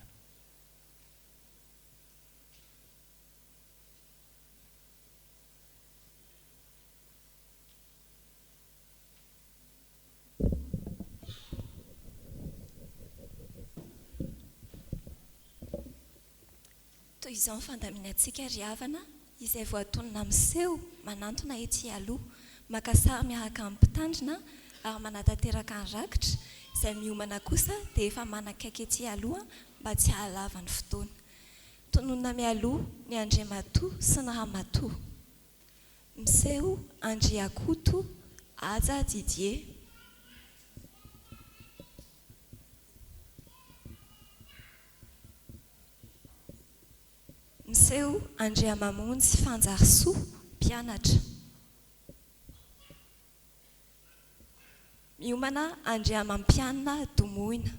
Toy izao ny fandaminantsika ry havana izay voatonona miseho manantona etsy aloha, maka sary miaraka amin'ny mpitandrina ary manatanteraka ny rakitra, izay miomana kosa dia efa manakaiky etsy aloha mba tsy hahalava ny fotoana. Tononina mialoha ny Andriamatoa sy ny Ramatoa. Miseho Andriakoto Haja Didier. Miseho Andriamamonjy Fanjarisoa, mpianatra. Miomana Andriamampianina Domoina.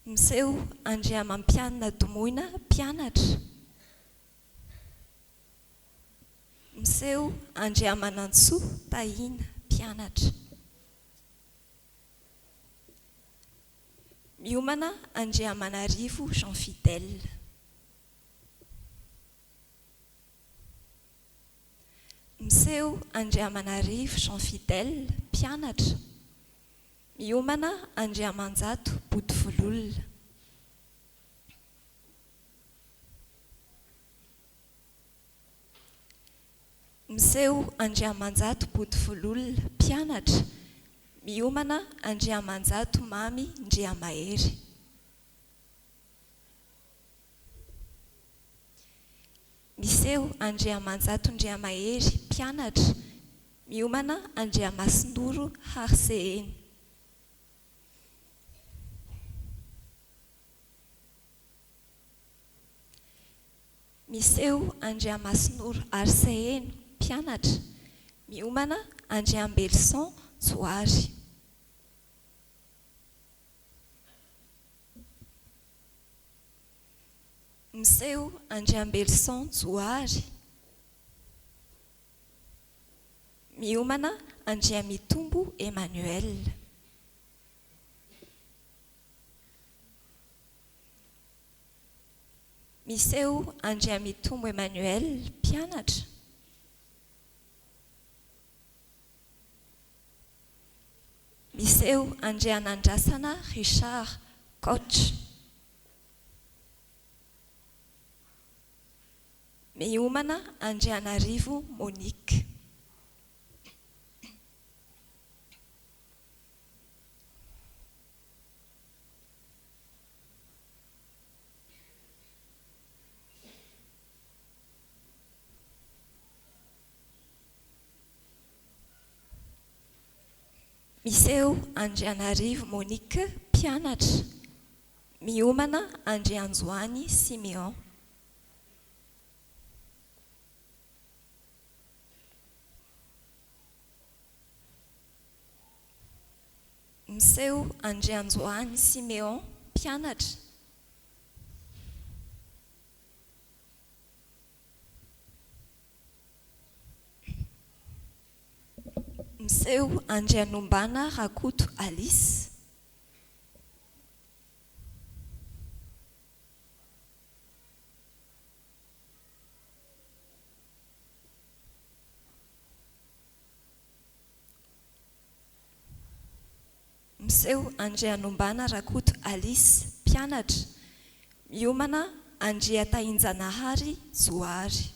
Miseho Andriamampianina Domoina, mpianatra. Miseho Andriamanantsoa Tahiana, mpianatra. Miomana Andriamanarivo Jean Fidèle. Miseho Andriamanarivo Jean Fidèle, mpianatra. Miomana Andriamanjato Botovololona. Miseho Andriamanjato Botovololona, mpianatra. Miomana Andriamanjato Mamy Ndriamahery. Miseho Andriamanjato Ndriamahery, mpianatra. Miomana Andriamasinoro Hariseheno. Miseho Andriamasinoro Arseheno, mpianatra. Miomana Andriambelison Johary. Miseho Andriambelison Johary. Miomana Andriamitombo Emmanuel. Miseho Andriamitombo Emmanuel, mpianatra. Miseho Andrianandrasana Richard, coach. Miomana Andrianarivo Monique. Miseho Andrianarivo Monique, mpianatra. Miomana Andrianjoany Siméon. Miseho Andrianjoany Siméon, mpianatra. Miseho Andrianombana Rakoto Alice. Miseho Andrianombana Rakoto Alice, mpianatra. Miomana Andriatahinjanahary Johary.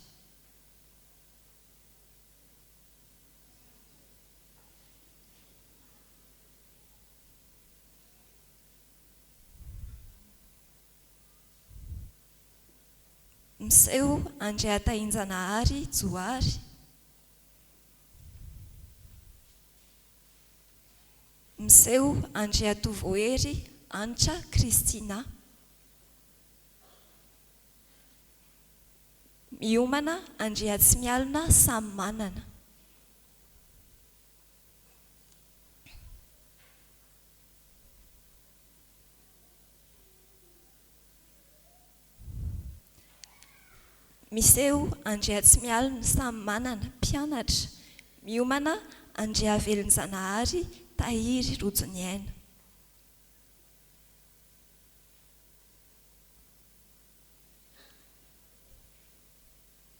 Miseho Andriatahinjanahary Johary. Miseho Andriatovohery Hanitra Christina. Miomana Andriatsimialona Samimanana. Miseho Andriatsimialona Samimanana, mpianatra, miomana Andriavelonjanahary Tahiry Rojoniaina.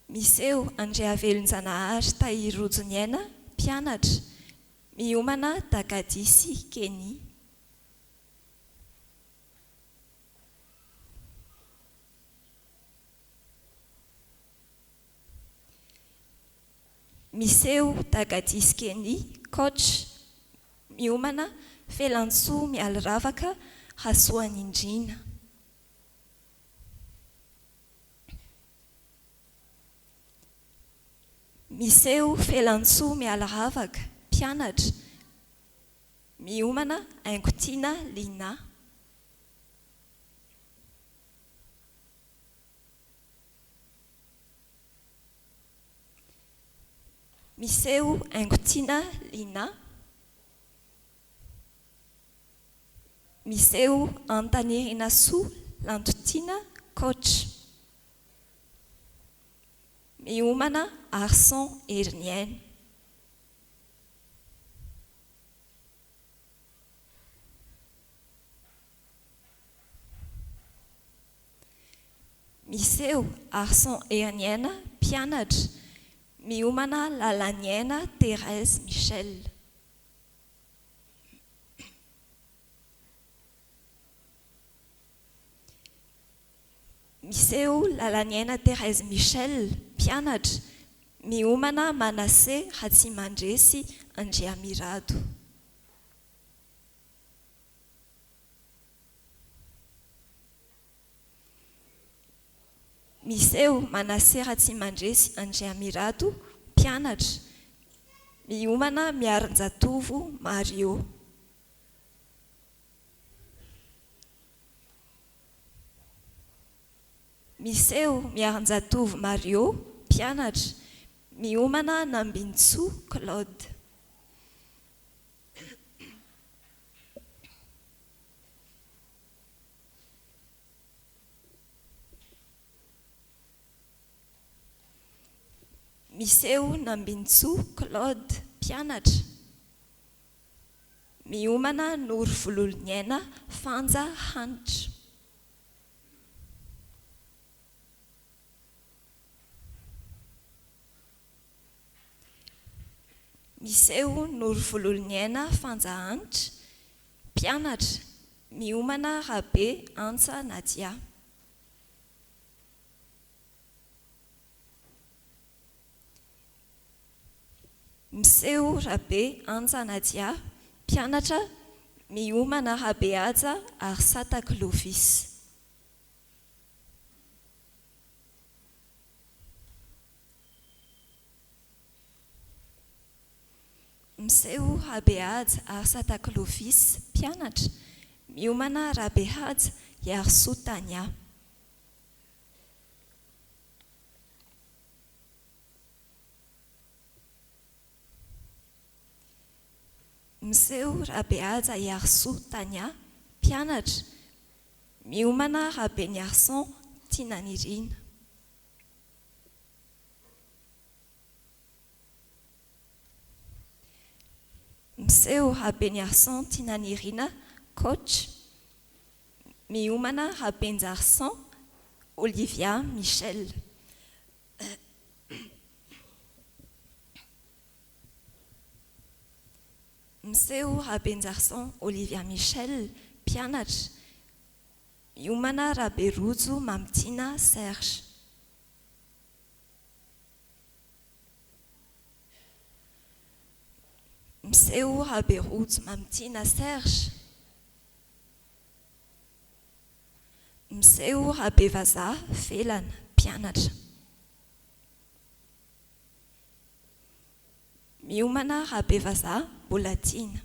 Miseho Andriavelonjanahary Tahiry Rojoniaina, mpianatra, miomana Dagadisy Kenny. Miseho Dagadisy Kenny, coach, miomana Felantsoa Mialiravaka Rasoanindriana. Miseho Felantsoa Mialiravaka, mpianatra, miomana Haingotiana Linah. Miseho Haingotiana Linah. Miseho Antanirinasoa Lantotiana, coach. Miomana Arson Heriniaina. Miseho Arson Heriniaina, mpianatra. Miomana Lalaniaina Thérèse Michel. Miseho Lalaniaina Thérèse Michel, mpianatra, miomana Manassé Ratsimandresy Andriamirado. Miseho Manassé Ratsimandresy Andriamirado, mpianatra, miomana Miarinjatovo Mario. Miseho Miarinjatovo Mario, mpianatra, miomana Nambinintsoa Claude. Miseho Nambinintsoa Claude, mpianatra, miomana Noro Vololoniaina Fanja Hanitra. Miseho Noro Vololoniaina Fanja Hanitra, mpianatra, miomana Rabe Antsa Nadia. Miseho Rabe Antsa Nadia, mpianatra, miomana Rabehaja Arsata Clovis. Miseho Rabehaja Arsata Clovis, mpianatra, miomana Rabehaja Iarisoa Tania. Miseho Rabehaja Iarisoa Tania, mpianatra, miomana Rabeniarison Tiananirina. Miseho Rabeniarison Tiananirina, coach, miomana Rabenjarison Olivia Michel. Miseho Rabenjarison Olivia Michel, mpianatra, miomana Raberojo Mamitiana Serge. Miseho Raberojo Mamitiana Serge. Miseho Rabevazaha Felana, mpianatra. Miomana Rabevazaha Mbolatiana.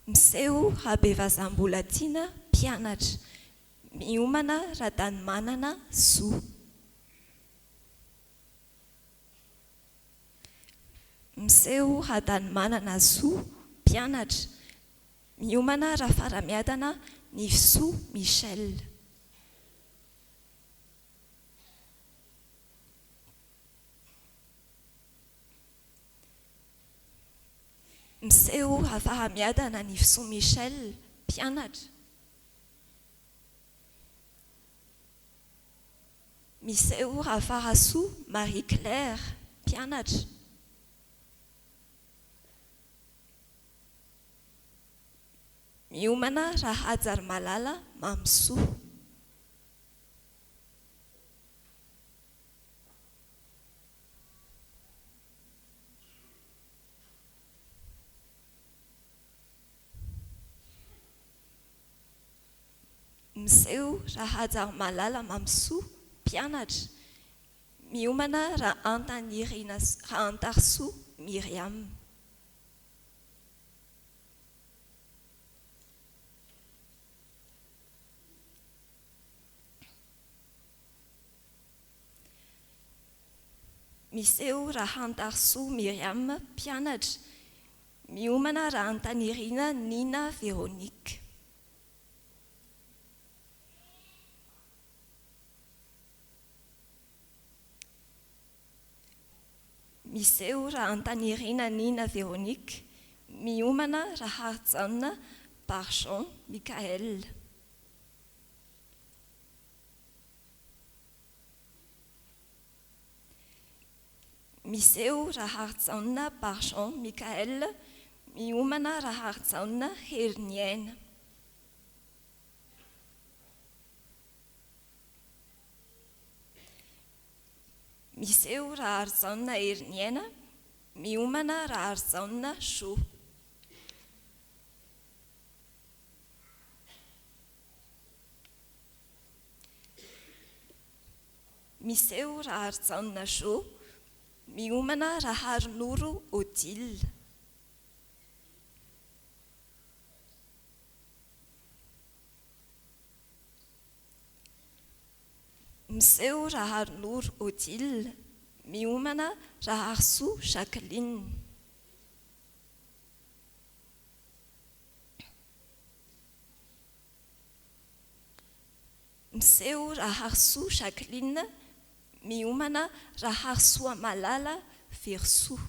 Miseho Rabevazaha Mbolatiana, mpianatra. Miomana Radanimanana Zo. Miseho Radanimanana Zo, mpianatra. Miomana Rafaramiadana Nivosoa Michel. Miseho Rafaramiadana Nivosoa Michel, mpianatra. Miseho Rafarasoa Marie Claire, mpianatra. Miomana Rahajarimalala Mamisoa. Miseho Rahajarimalala Mamisoa, mpianatra. Miomana Rahantanirina Rahantarisoa Myriam. Miseho Rahantarisoa Myriam, mpianatra. Miomana Rahantanirina Nina Véronique. Miseho Rahantanirina Nina Véronique, miomana Raharijaona Barjon Michaël. Miseho Raharijaona Barjon Michaël, miomana Raharijaona Heriniaina. Miseho Raharijaona Heriniaina, miomana Raharijaona Jo. Miseho Raharijaona Jo, miomana Raharinoro Odile. Miseho Raharinoro Odile, miomana Raharisoa Jacqueline. Miseho Raharisoa Jacqueline, miomana Raharisoamalala Verisoa.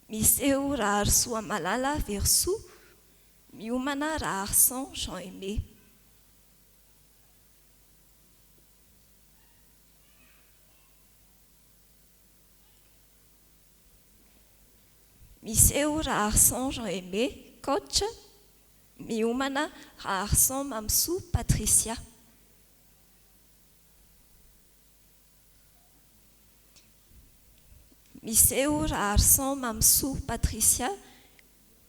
Miseho Raharisoamalala Verisoa, miomana Raharison Jean Aimé. Miseho Raharison Jean Aimé, coach, miomana Raharison Mamisoa Patricia. Miseho Raharison Mamisoa Patricia,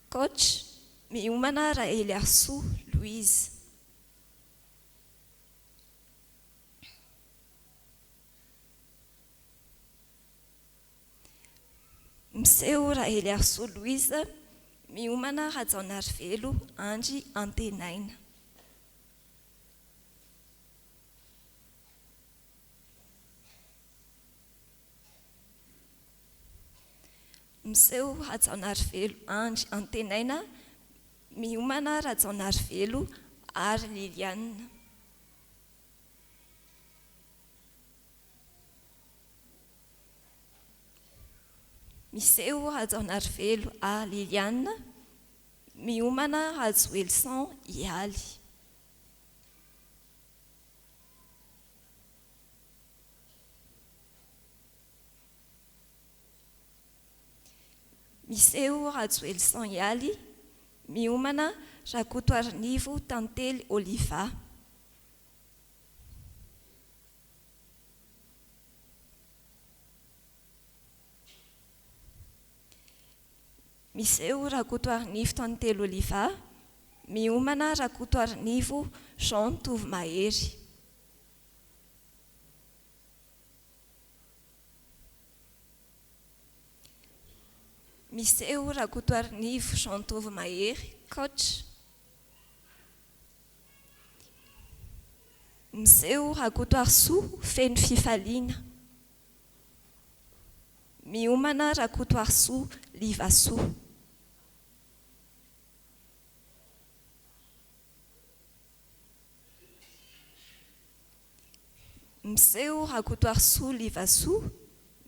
coach, miomana Raheliarisoa Louise. Miseho Raheliarisoa Louise, miomana Rajaonarivelo Andry Antenaina. Miseho Rajaonarivelo Andry Antenaina, miomana Rajaonarivelo Ary Liliane. Miseho Rajaonarivelo Ary Liliane, miomana Rajoelison Ialy. Miseho Rajoelison Ialy, miomana Rakotoarinivo Tantely Oliva. Miseho Rakotoarinivo Tantely Oliva, miomana Rakotoarinivo Jean Tovomahery. Miseho Rakotoarinivo Jean Tovomahery, coach. Miseho Rakotoarisoa feno fifaliana. Miomana Rakotoarisoa Livasoa. Miseho Rakotoarisoa Livasoa,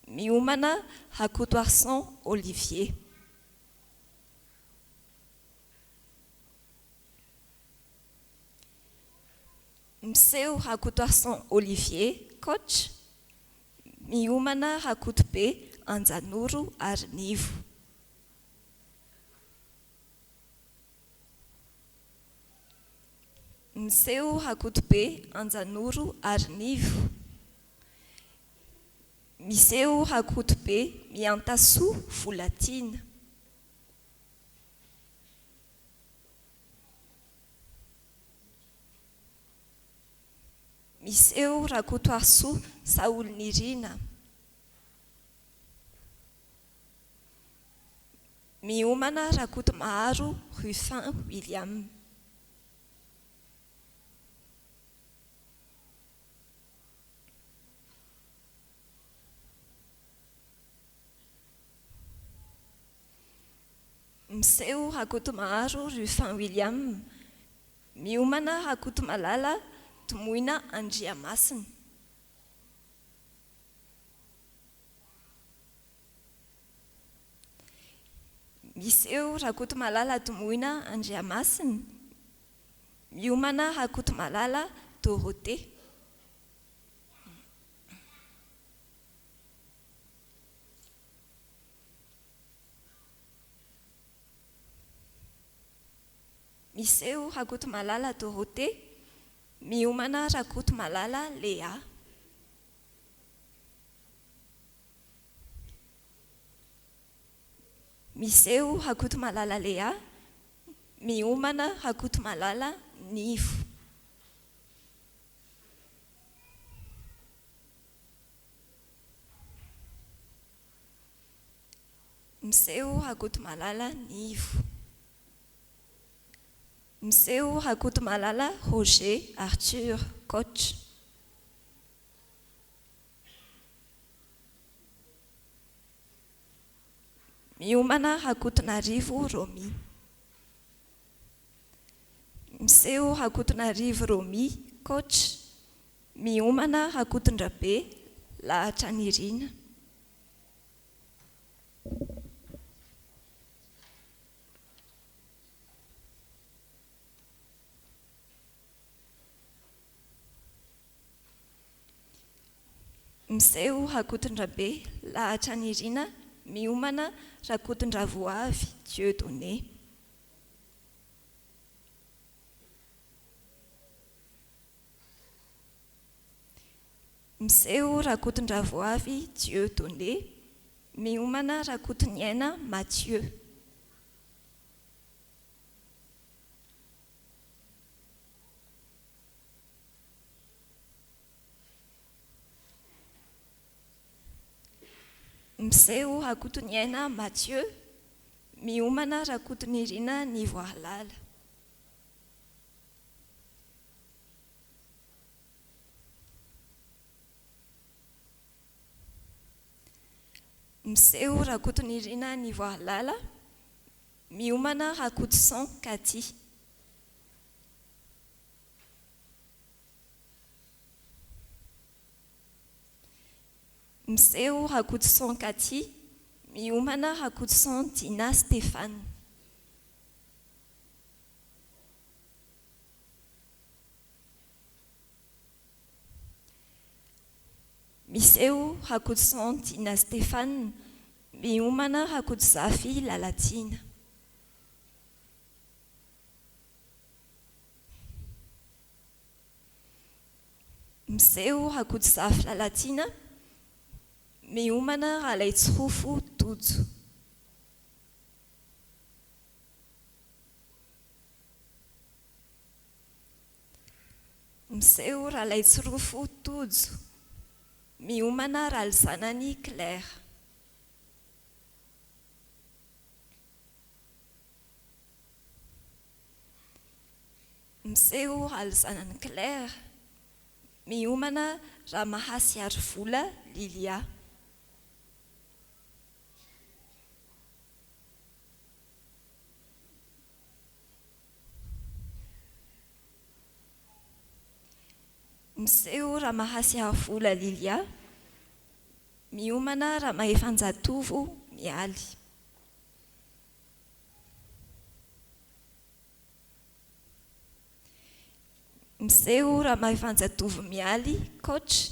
miomana Rakotoarison Olivier. Miseho Rakotoarison Olivier, coach, miomana Rakotobe Anjanoro Arinivo. Miseho Rakotobe Anjanoro Arinivo. Miseho Rakotobe Miantasoa Volatiana. Miseho Rakotoarisoa Saholinirina. Miomana Rakotomaharo Ruffin William. Miseho Rakotomaharo Ruffin William. Miomana Rakotomalala Domoina Andriamasina. Miseho Rakotomalala Domoina Andriamasina. Miomana Rakotomalala Dorothée. Miseho Rakotomalala Dorothée, miomana Rakotomalala Léa. Miseho Rakotomalala Léa, miomana Rakotomalala Nivo. Miseho Rakotomalala Nivo. Miseho Rakotomalala Roger Arthur, coach. Miomana Rakotonarivo Romy. Miseho Rakotonarivo Romy, coach. Miomana Rakotondrabe Lahatranirina. Miseho Rakotondrabe Lahatranirina Miomana Rakotondravoavy Dieu Donné. Miseho Rakotondravoavy Dieu Donné, Miomana Rakotoniaina Mathieu. Miseho Rakotoniaina Mathieu, Miomana Rakotonirina Nivoahalala. Miseho Rakotonirina Nivoahalala, miomana Rakotoson Cathy. Miseho Rakotoson Cathy, miomana Rakotoson Dina Stéphane. Miseho Rakotoson Dina Stéphane, miomana Rakotozafy Lalatiana. Miseho Rakotozafy Lalatiana, miomana Ralaitsirofo Tojo. Miseho Ralaitsirofo Tojo, miomana Ralizanany Claire. Miseho Ralizanany Claire, Miomana Ramahasiarivola Lilia. Miseho Ramahasiarivola Lilia. Miomana Ramahefanjatovo Mialy. Miseho Ramahefanjatovo Mialy, coach,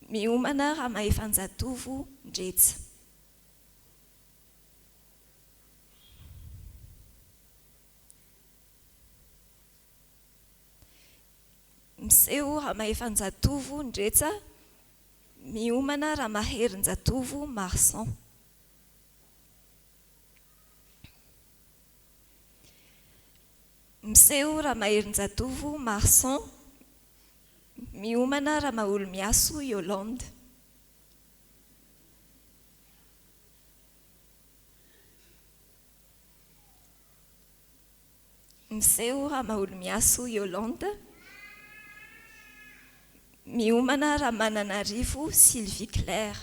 Miomana Ramahefanjatovo Ndretsa. Miseho Ramahefanjatovo Ndretsa, Miomana Ramaherinjatovo Marson. Miseho Ramaherinjatovo Marson, Miomana Ramaholomiaso Yolande. Miseho Ramaholomiaso Yolande, Miomana Ramananarivo Sylvie Claire.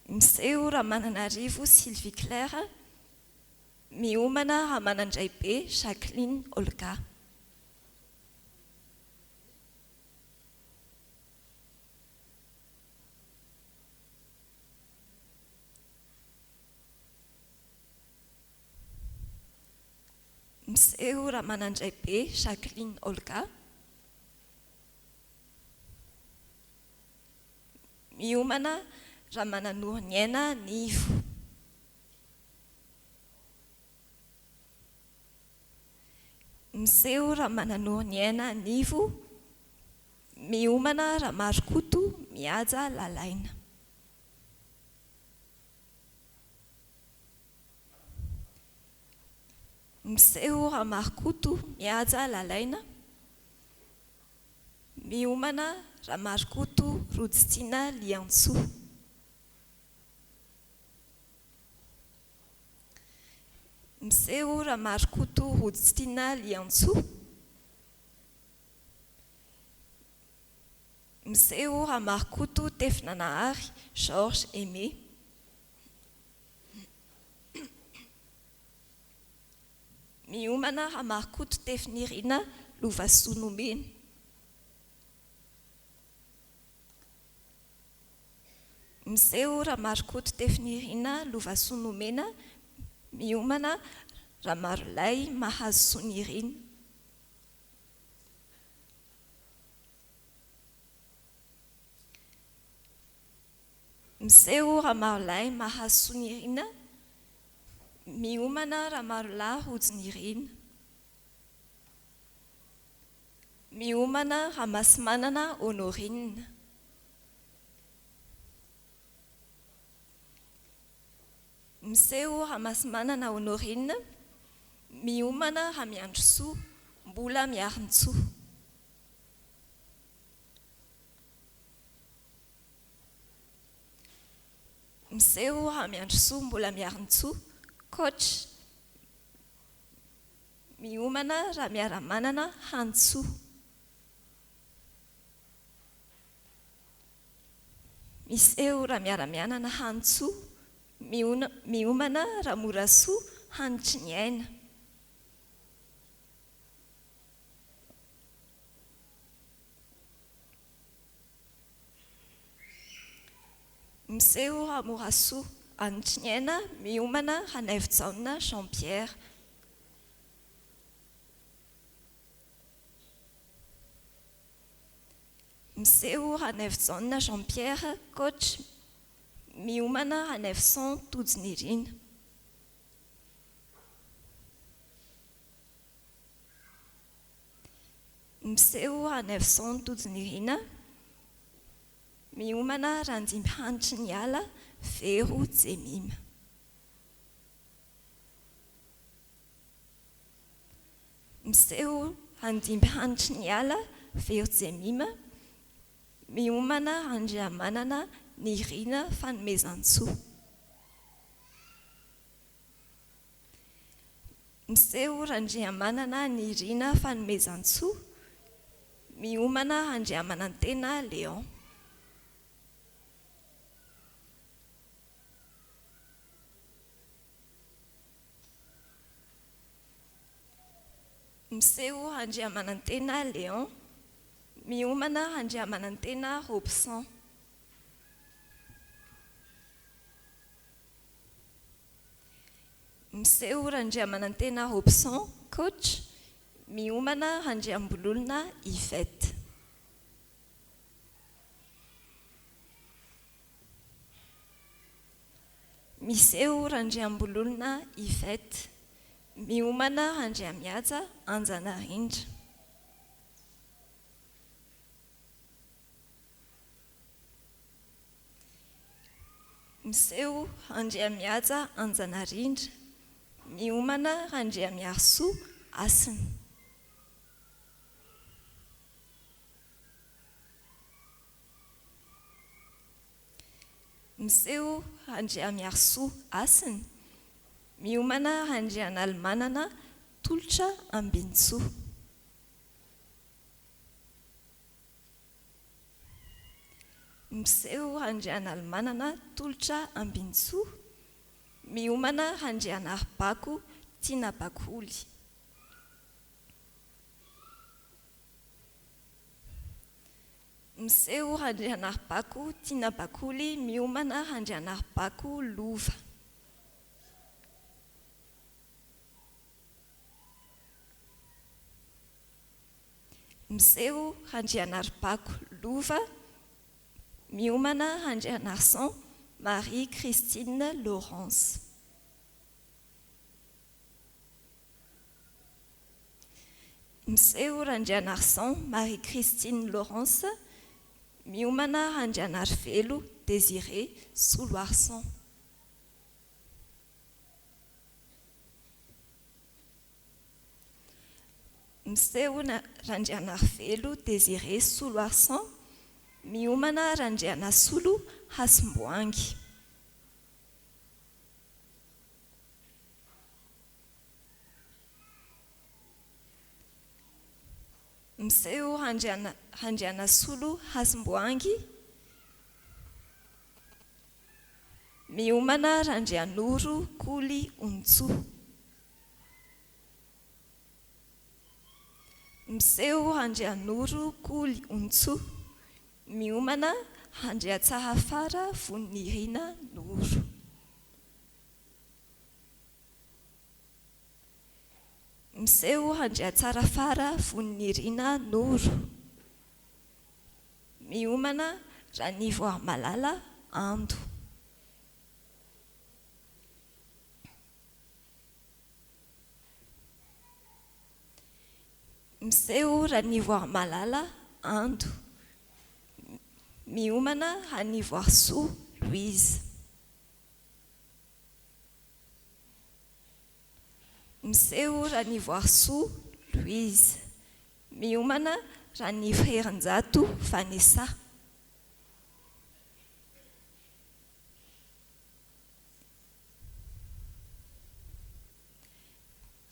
Miseho Ramananarivo Sylvie Claire, Miomana Ramanandraibe Jacqueline Olga. Miseho Ramanandraibe Jacqueline Olga. Miomana Ramananoro-Niaina Nivo. Miseho Ramananoro-Niaina Nivo. Miomana Ramarokoto Mihaja Lalaina. Miseho Ramarokoto Mihaja Lalaina. Miomana Ramarokoto Rojotiana Liantsoa. Miseho Ramarokoto Rojotiana Liantsoa. Miseho Ramarokoto Tefinanahary Georges Aimé. Miomana Ramarokoto Tefinirina Lovasoa Nomena. Miseho Ramarokoto Tefinirina Lovasoa Nomena Miomana Ramarolahy Mahazosoa Nirina. Miseho Ramarolahy Mahazosoa Nirina Miomana Ramarolahy Rojo Nirina. Miomana Ramasimanana Honorine. Miseho Ramasimanana Honorine, Miomana Ramiandrisoa Mbola Miarintsoa. Miseho Ramiandrisoa Mbola Miarintsoa, Coach, Miomana Ramiaramanana Hantsoa. Miseho Ramiaramianana Hantsoa, Miomana Ramorasoa Hanitriniaina. Miseho Ramorasoa Hanitriniaina, Miomana Ranaivojaona Jean Pierre. Miseho Ranaivojaona Jean Pierre, coach, Miomana Ranaivoson Tojo Nirina. Miseho Ranaivoson Tojo Nirina, Miomana Randimby Hanitry ny Ala, Vero Jemima. Miseho Randimby Hanitry ny Ala, Vero Jemima, Miomana Randriamanana Nirina Fanomezantsoa. Miseho Randriamanana Nirina Fanomezantsoa, miomana Randriamanantena Léon. Miseho Randriamanantena Léon, miomana Randriamanantena Robson. Miseho Randriamanantena Robson, coach, miomana Randriambololona Yvette. Miseho Randriambololona Yvette, miomana Randriamihaja Anjanarindra. Miseho Randriamihaja Anjanarindra, miomana Randriamiarisoa Hasina. Miseho Randriamiarisoa Hasina, miomana Randrianalimanana Tolotra Ambinintsoa. Miseho Randrianalimanana Tolotra Ambinintsoa, miomana Randrianaribako Tiana Bakoly. Miseho Randrianaribako Tiana Bakoly miomana Randrianaribako Lova. Miseho Randrianaribako Lova miomana Randrianarison Marie Christine Laurence. Miseho Randrianarison Marie Christine Laurence, miomana Randrianarivelo Désiré Soloarison. Miseho Randrianarivelo Désiré Soloarison, miomana Randrianasolo Hasimboahangy. Miseho Randrianasolo Hasimboahangy, miomana Randrianoro Koly Onintsoa. Miseho Randrianoro Koly Onintsoa, miomana Randriatsarafara Voninirina Noro. Miseho Randriatsarafara Voninirina Noro. Miomana Ranivoarimalala Ando. Miseho Ranivoarimalala Ando. Miomana Ranivoarisoa Louise. Miseho Ranivoarisoa Louise. Miomana Ranivoherinjato Vanessa.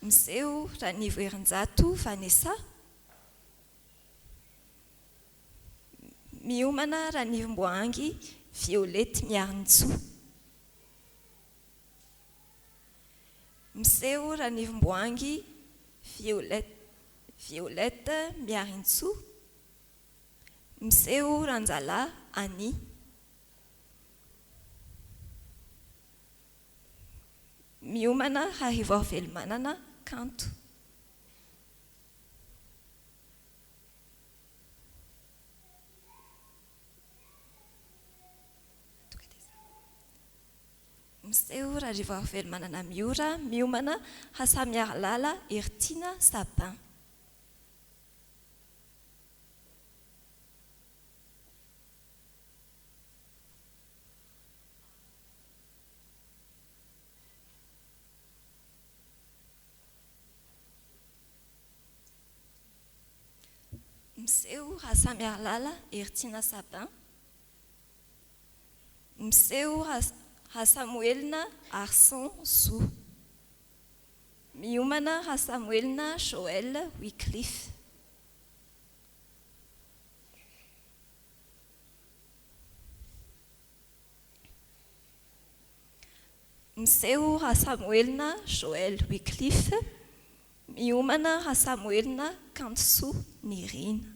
Miseho Ranivoherinjato Vanessa. Miomana Ranivomboahangy Violette Miarintsoa. Miseho Ranivomboahangy Violette Violette Miarintsoa. Miseho Ranjalahy Annie. Miomana Harivoarivelomanana Kanto. Miseho Rarivoarivelomanana Miora miomana Rasamiarilala Heritiana Sabin. Miseho Rasamiarilala Heritiana Sabin. Miseho Rasamoelina Arson Zo. Miomana Rasamoelina Joël Wycliffe. Miseho Rasamoelina Joël Wycliffe. Miomana Rasamoelina Kantosoa Nirina.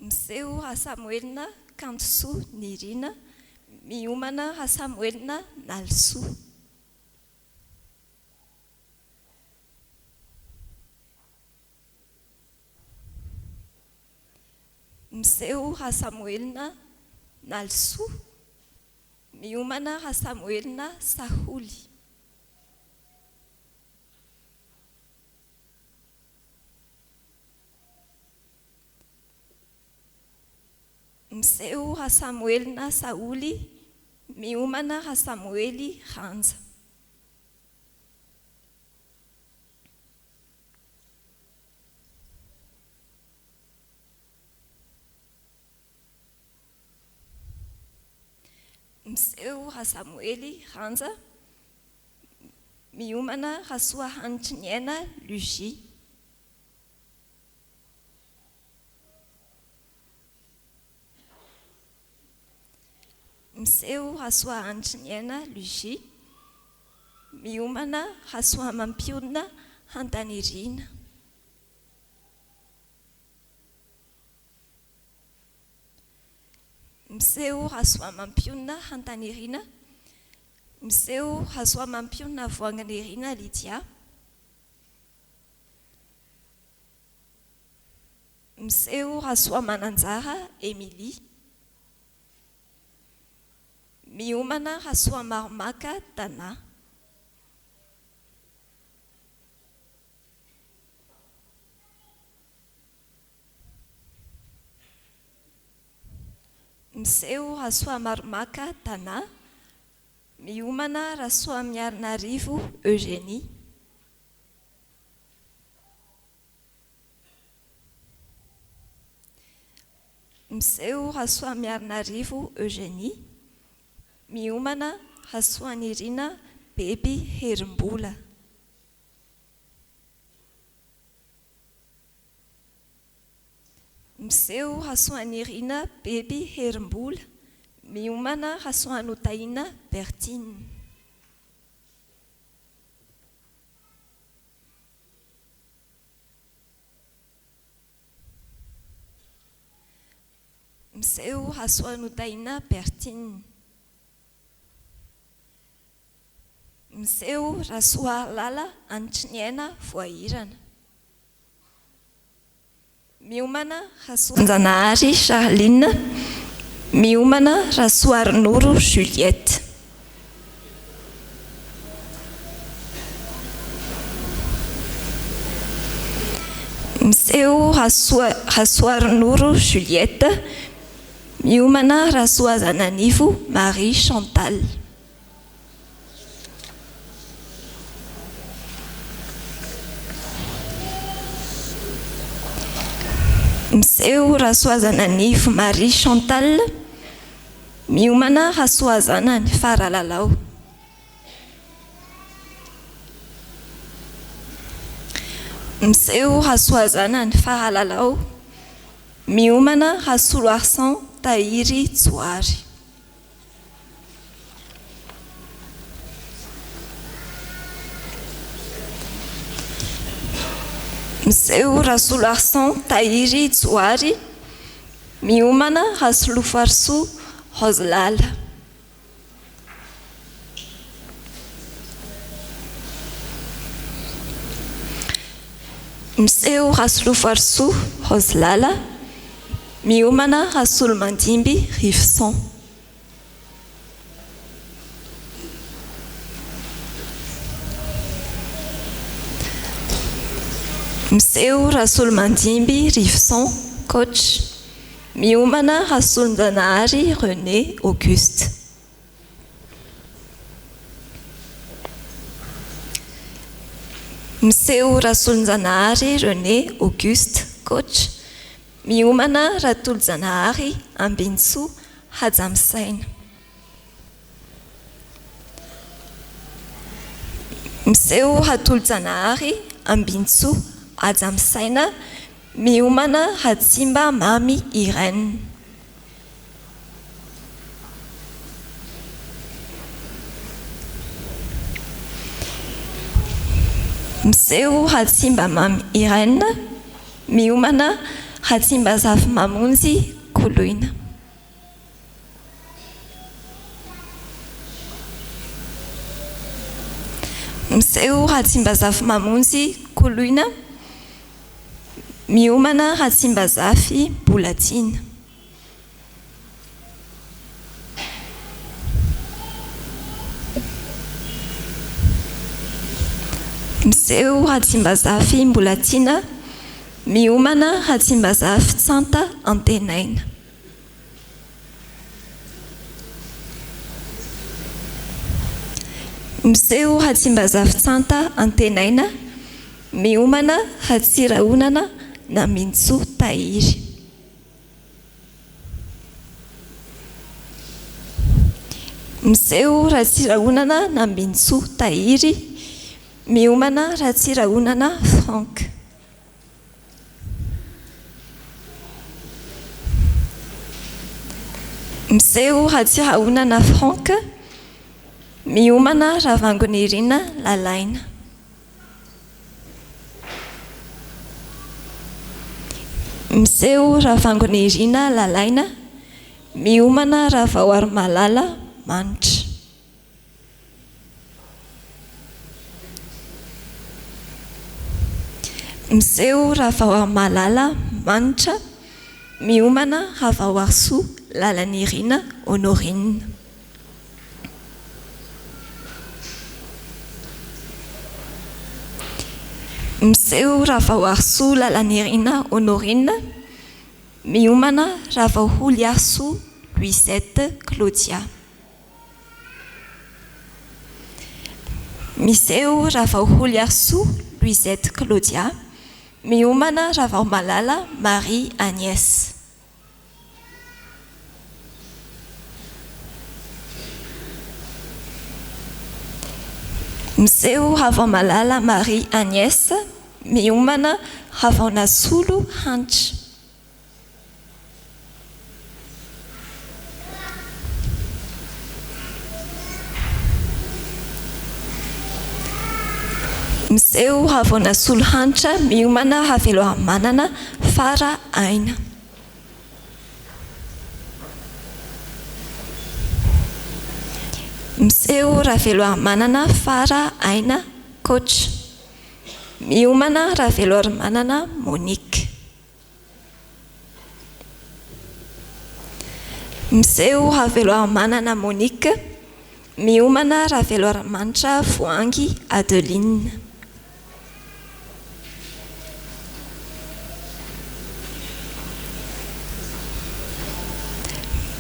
Miseho Rasamoelina Kantosoa Nirina. Miomana Rasamoelina Nalisoa. Miseho Rasamoelina Nalisoa. Miomana Rasamoelina Saholy. Miseho Rasamoelina Saholy. Miomana Rasamoely Ranja. Miseho Rasamoely Ranja. Miomana Rasoahanitriniaina Lugie. Miseho Rasoahanitriniaina Lugie. Miomana Rasoamampionona Hantanirina. Miseho Rasoamampionona Hantanirina. Miseho Rasoamampionona Voanginirina Lydia. Miseho Rasoamananjara Emilie. Miomana Rasoamaromaka Dana. Miseho Rasoamaromaka Dana. Miomana Rasoamiarinarivo Eugénie. Miseho Rasoamiarinarivo Eugénie. Miomana Rasoanirina Beby Herimbola. Miseho Rasoanirina Beby Herimbola. Miomana Rasoanotahina Berthine. Miseho Rasoanotahina Berthine. Miseho Rasoahalala Anitriniaina Voahirana. Miomana Rasoanjanahary Charline. Miomana Rasoarinoro Juliette. Miseho Rasoa Rasoarinoro Juliette. Miomana Rasoazananivo Marie Chantal. Miseho Rasoazananivo Marie Chantal. Miomana Rasoazanany Faralalao. Miseho Rasoazanany Faralalao. Miomana Rasoloarison Tahiry Johary. Miseho Rasoloarison Tahiry Johary. Miomana Rasolofoarisoa Rose Lala. Miseho Rasolofoarisoa Rose Lala. Miomana Rasolomandimby Rivoson. Miseho Rasolomandimby Rivoson, coach. Miomana Rasolonjanahary René Auguste. Miseho Rasolonjanahary René Auguste, coach. Miomana Ratolojanahary Ambinintsoa. Hajamisaina. Miseho Ratolojanahary Ambintsoa Hajamisaina Miomana Ratsimba Mamy Irène. Miseho Ratsimba Mamy Irène Miomana Ratsimba Mamonjy Koloina. Miseho Ratsimbazafy Mamonjy Koloina Miomana Ratsimbazafy Mbolatiana. Miseho Ratsimbazafy Mbolatiana Miomana Ratsimbazafy Tsanta Antenaina. Miseho Ratsimbazafy Tsanta Antenaina Miomana Ratsirahonana Namintsoa Tahiry. Miseho Ratsirahonana Nambintsoa Tahiry Miomana Ratsirahonana Franck. Miseho Ratsirahonana Franck Miomana Ravangonirina Lalaina. Miseho Ravangonirina Lalaina Miomana Ravaoarimalala Manitra. Miseho Ravaoarimalala Manitra Miomana Ravaoarisoa Lalanirina Honorine. Miseho Ravaoarisoa Lalanirina Honorine, Miomana Ravaoholiarisoa Louisette Claudia. Miseho Ravaoholiarisoa Louisette Claudia, Miomana Ravaomalala Marie Agnès. Miseho Ravaomalala Marie Agnès, miomana Ravaonasolo Hanitra. Miseho Ravaonasolo Hanitra, miomana Raveloarimanana Fara Aina. Miseho Raveloarimanana Fara Aina Coach. Miomana Raveloarimanana Monique. Miseho Raveloarimanana Monique. Miomana Raveloarimanitra Voahangy Adeline.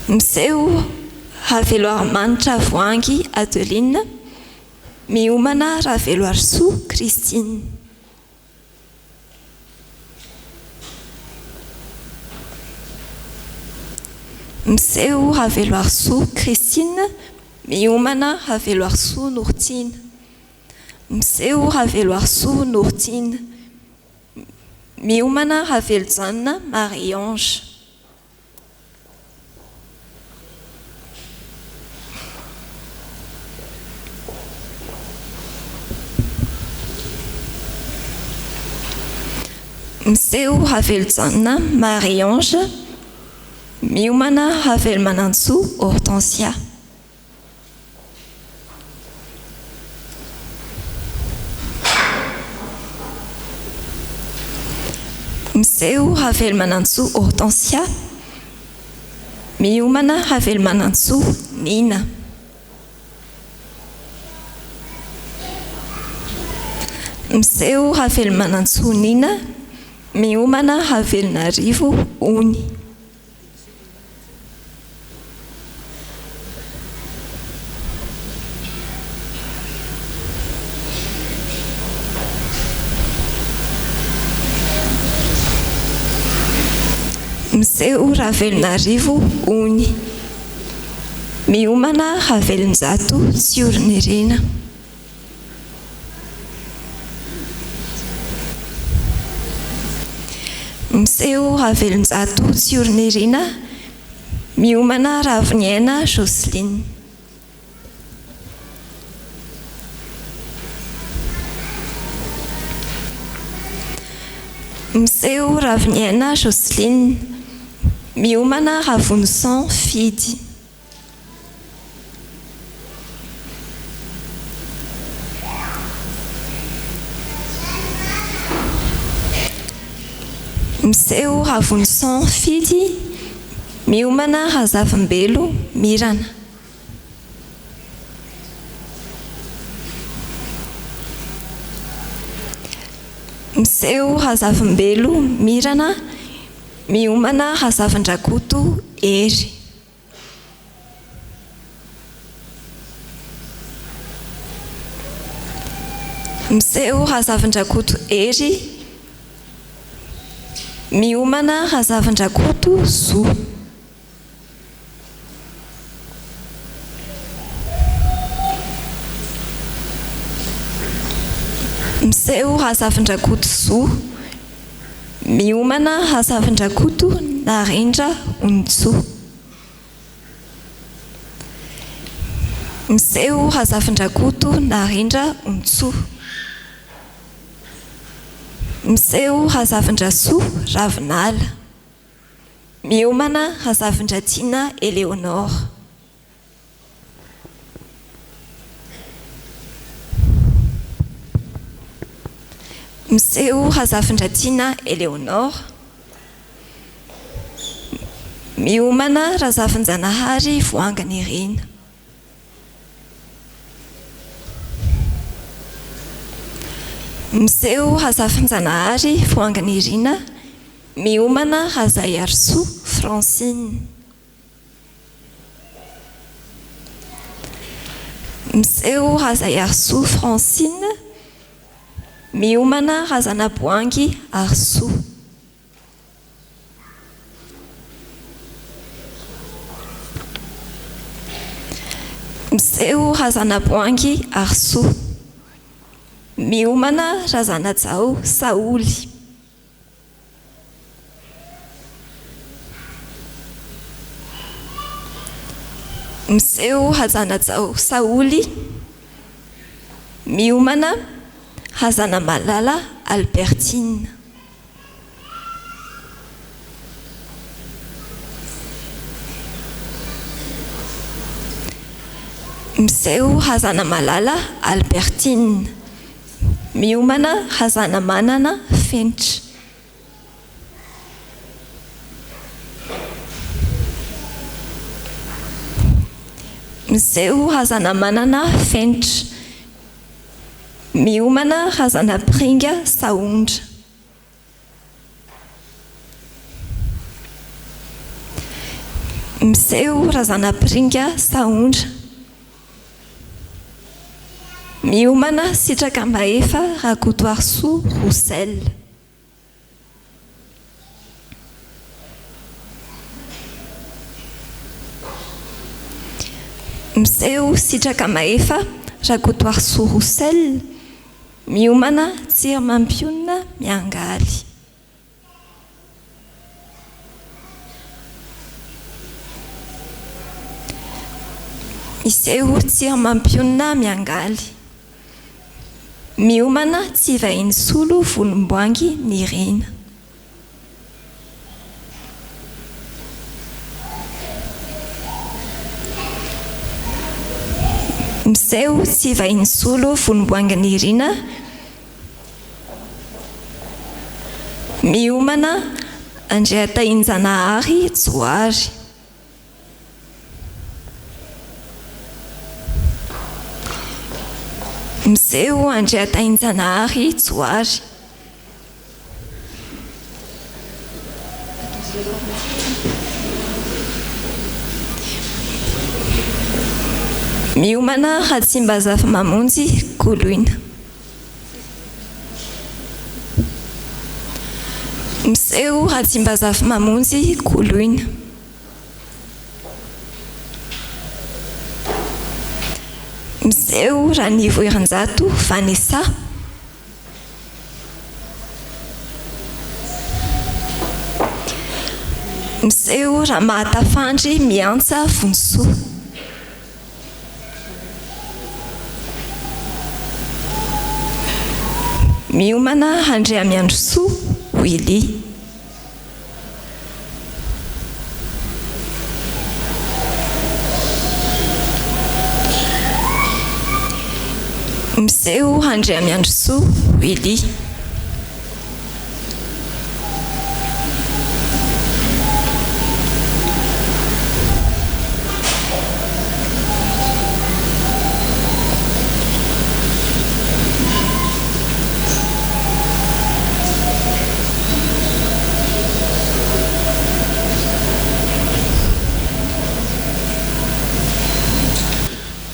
Miseho Raveloarimanitra Voahangy Adeline, Miomana Raveloarisoa Christine. Miseho Raveloarisoa Christine, Miomana Raveloarisoa Norotiana. Miseho Raveloarisoa Norotiana. Miomana Ravelojanona Marie Ange. Miseho Ravelojanona Marie Ange. Miomana Ravelomanantsoa Hortensia. Miseho Ravelomanantsoa Hortensia, Miomana Ravelomanantsoa Nina. Miseho Ravelomanantsoa Nina, Miomana Ravelonarivo Ony. Miseho Ravelonarivo Ony. Miomana Ravelonjato Tsihorinirina. Miseho Ravelonjato Tsihorinirina, miomana Ravoniaina Jocelyne. Miseho Raviniaina Jocelyne, miomana Ravonison Fidy. Miseho Ravonison Fidy, miomana Razafimbelo Mirana. Miseho Razafimbelo Mirana, miomana Razafindrakoto Hery. Miseho Razafindrakoto Hery, miomana Razafindrakoto Zo. Miseho Razafindrakoto Zo, miomana Razafindrakoto Narindra Onintsoa. Miseho Razafindrakoto Narindra Onintsoa. Miseho Razafindrasoa Ravinala. Miomana Razafindratiana Eléonore. Miseho Razafindratiana Eléonore. Miomana Razafinjanahary Voahanginirina. Miseho Razafinjanahary Voahanginirina. Miomana Razaiarisoa Francine. Miseho Razaiarisoa Francine, Miomana Razanaboahangy Arisoa. Miseho Razanaboahangy Arisoa. Miomana Razanajao Saholy. Miseho Hazanajao Saholy, miomana Hazanamalala Albertine. Miseho Hazanamalala Albertine. Miomana Razanamanana Fenitra. Miseho Razanamanana Fenitra. Miomana Razanapiringa Sahondra. Miseho Razanapiringa Sahondra. Miomana Sitraka Mahefa Rakotoarisoa Roussel. Miseho Sitraka Mahefa Rakotoarisoa Roussel. Miomana Tsiry Mampionona Miangaly. Miseho Tsiry Mampionona Miangaly. Miomana Tsivahinisolo Volomboangy Nirina. Miseho Tsivahinisolo Volomboangy Nirina. Miomana Andriatahinjanahary Johary. Miseho Andriatahinjanahary Johary. Miomana Ratsimbazafimamonjy Koloina. Miseho Ratsimbazafimamonjy Koloina. Miseho Ranivo Herinjato Vanessa. Miseho Ramahatafandry Miantsa Vonisoa. Miomana Randriamiandrisoa Willy. Miseho Randriamiandrisoa Willy.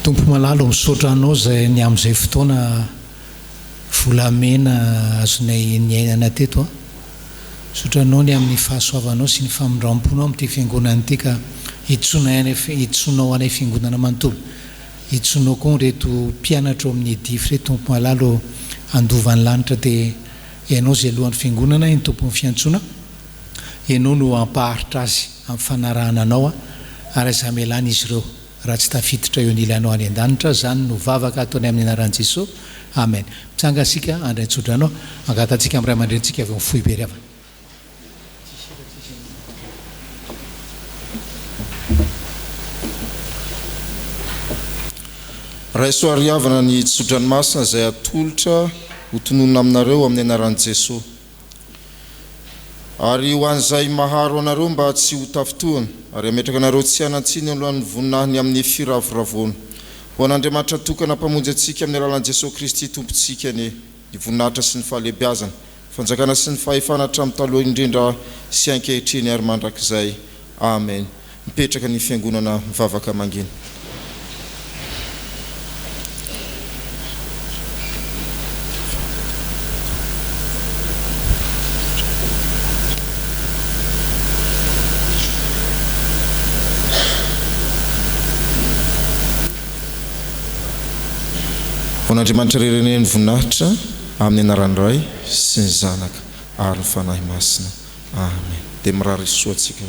Tompo malala o misaotra anao zay ny amin'izay fotoana volamena azonay niainana teto a. Misaotra anao ny amin'ny fahasoavanao sy ny famindramponao amin'ity fiangonana ity ka hitsonay any hitsonao anay fiangonana manontolo. Hitsonao koa ireto mpianatra ao amin'ny EDIF ireto Tompo malala ô handova ny lanitra dia Ianao izay lohan'ny fiangonana, ny Tompon'ny fiantsoana, Ianao no hampaharitra azy amin'ny fanarahana Anao ary aza amelana izy ireo raha tsy tafiditra eo anilanao any an-danitra, izany no vavaka ataonay amin'ny anaran'i Jesoa, Amen. Mitsangana isika handray ny tsodrano, angatahantsika amin'ny ray aman-drenintsika avy ao amin'ny foibe ry havana. Raiso ary havana ny tsodranomasina izay atolotra ho tononina aminareo amin'ny anaran'i Jesoa. Ary ho an'izay maharo anareo mba tsy ho tafintohina, ary hametraka anareo tsy hanan-tsiny eo anoloan'ny voninahiny amin'ny firavoravoana. Ho an'Andriamanitra tokana Mpamonjy antsika amin'ny alalan'i Jesoa Kristy Tompontsika anie ny voninahitra sy ny fahalehibiazana, fanjakana sy ny fahefana hatramin'ny taloha indrindra sy ankehitriny ary mandrakizay. Amen. Mipetraka ny Fiangonana mivavaka mangina. Ho an'Andriamanitra irery anie ny voninahitra, amin'ny anaran'ny Ray sy ny Zanaka ary ny Fanahy Masina. Amen. Dia mirary soa antsika.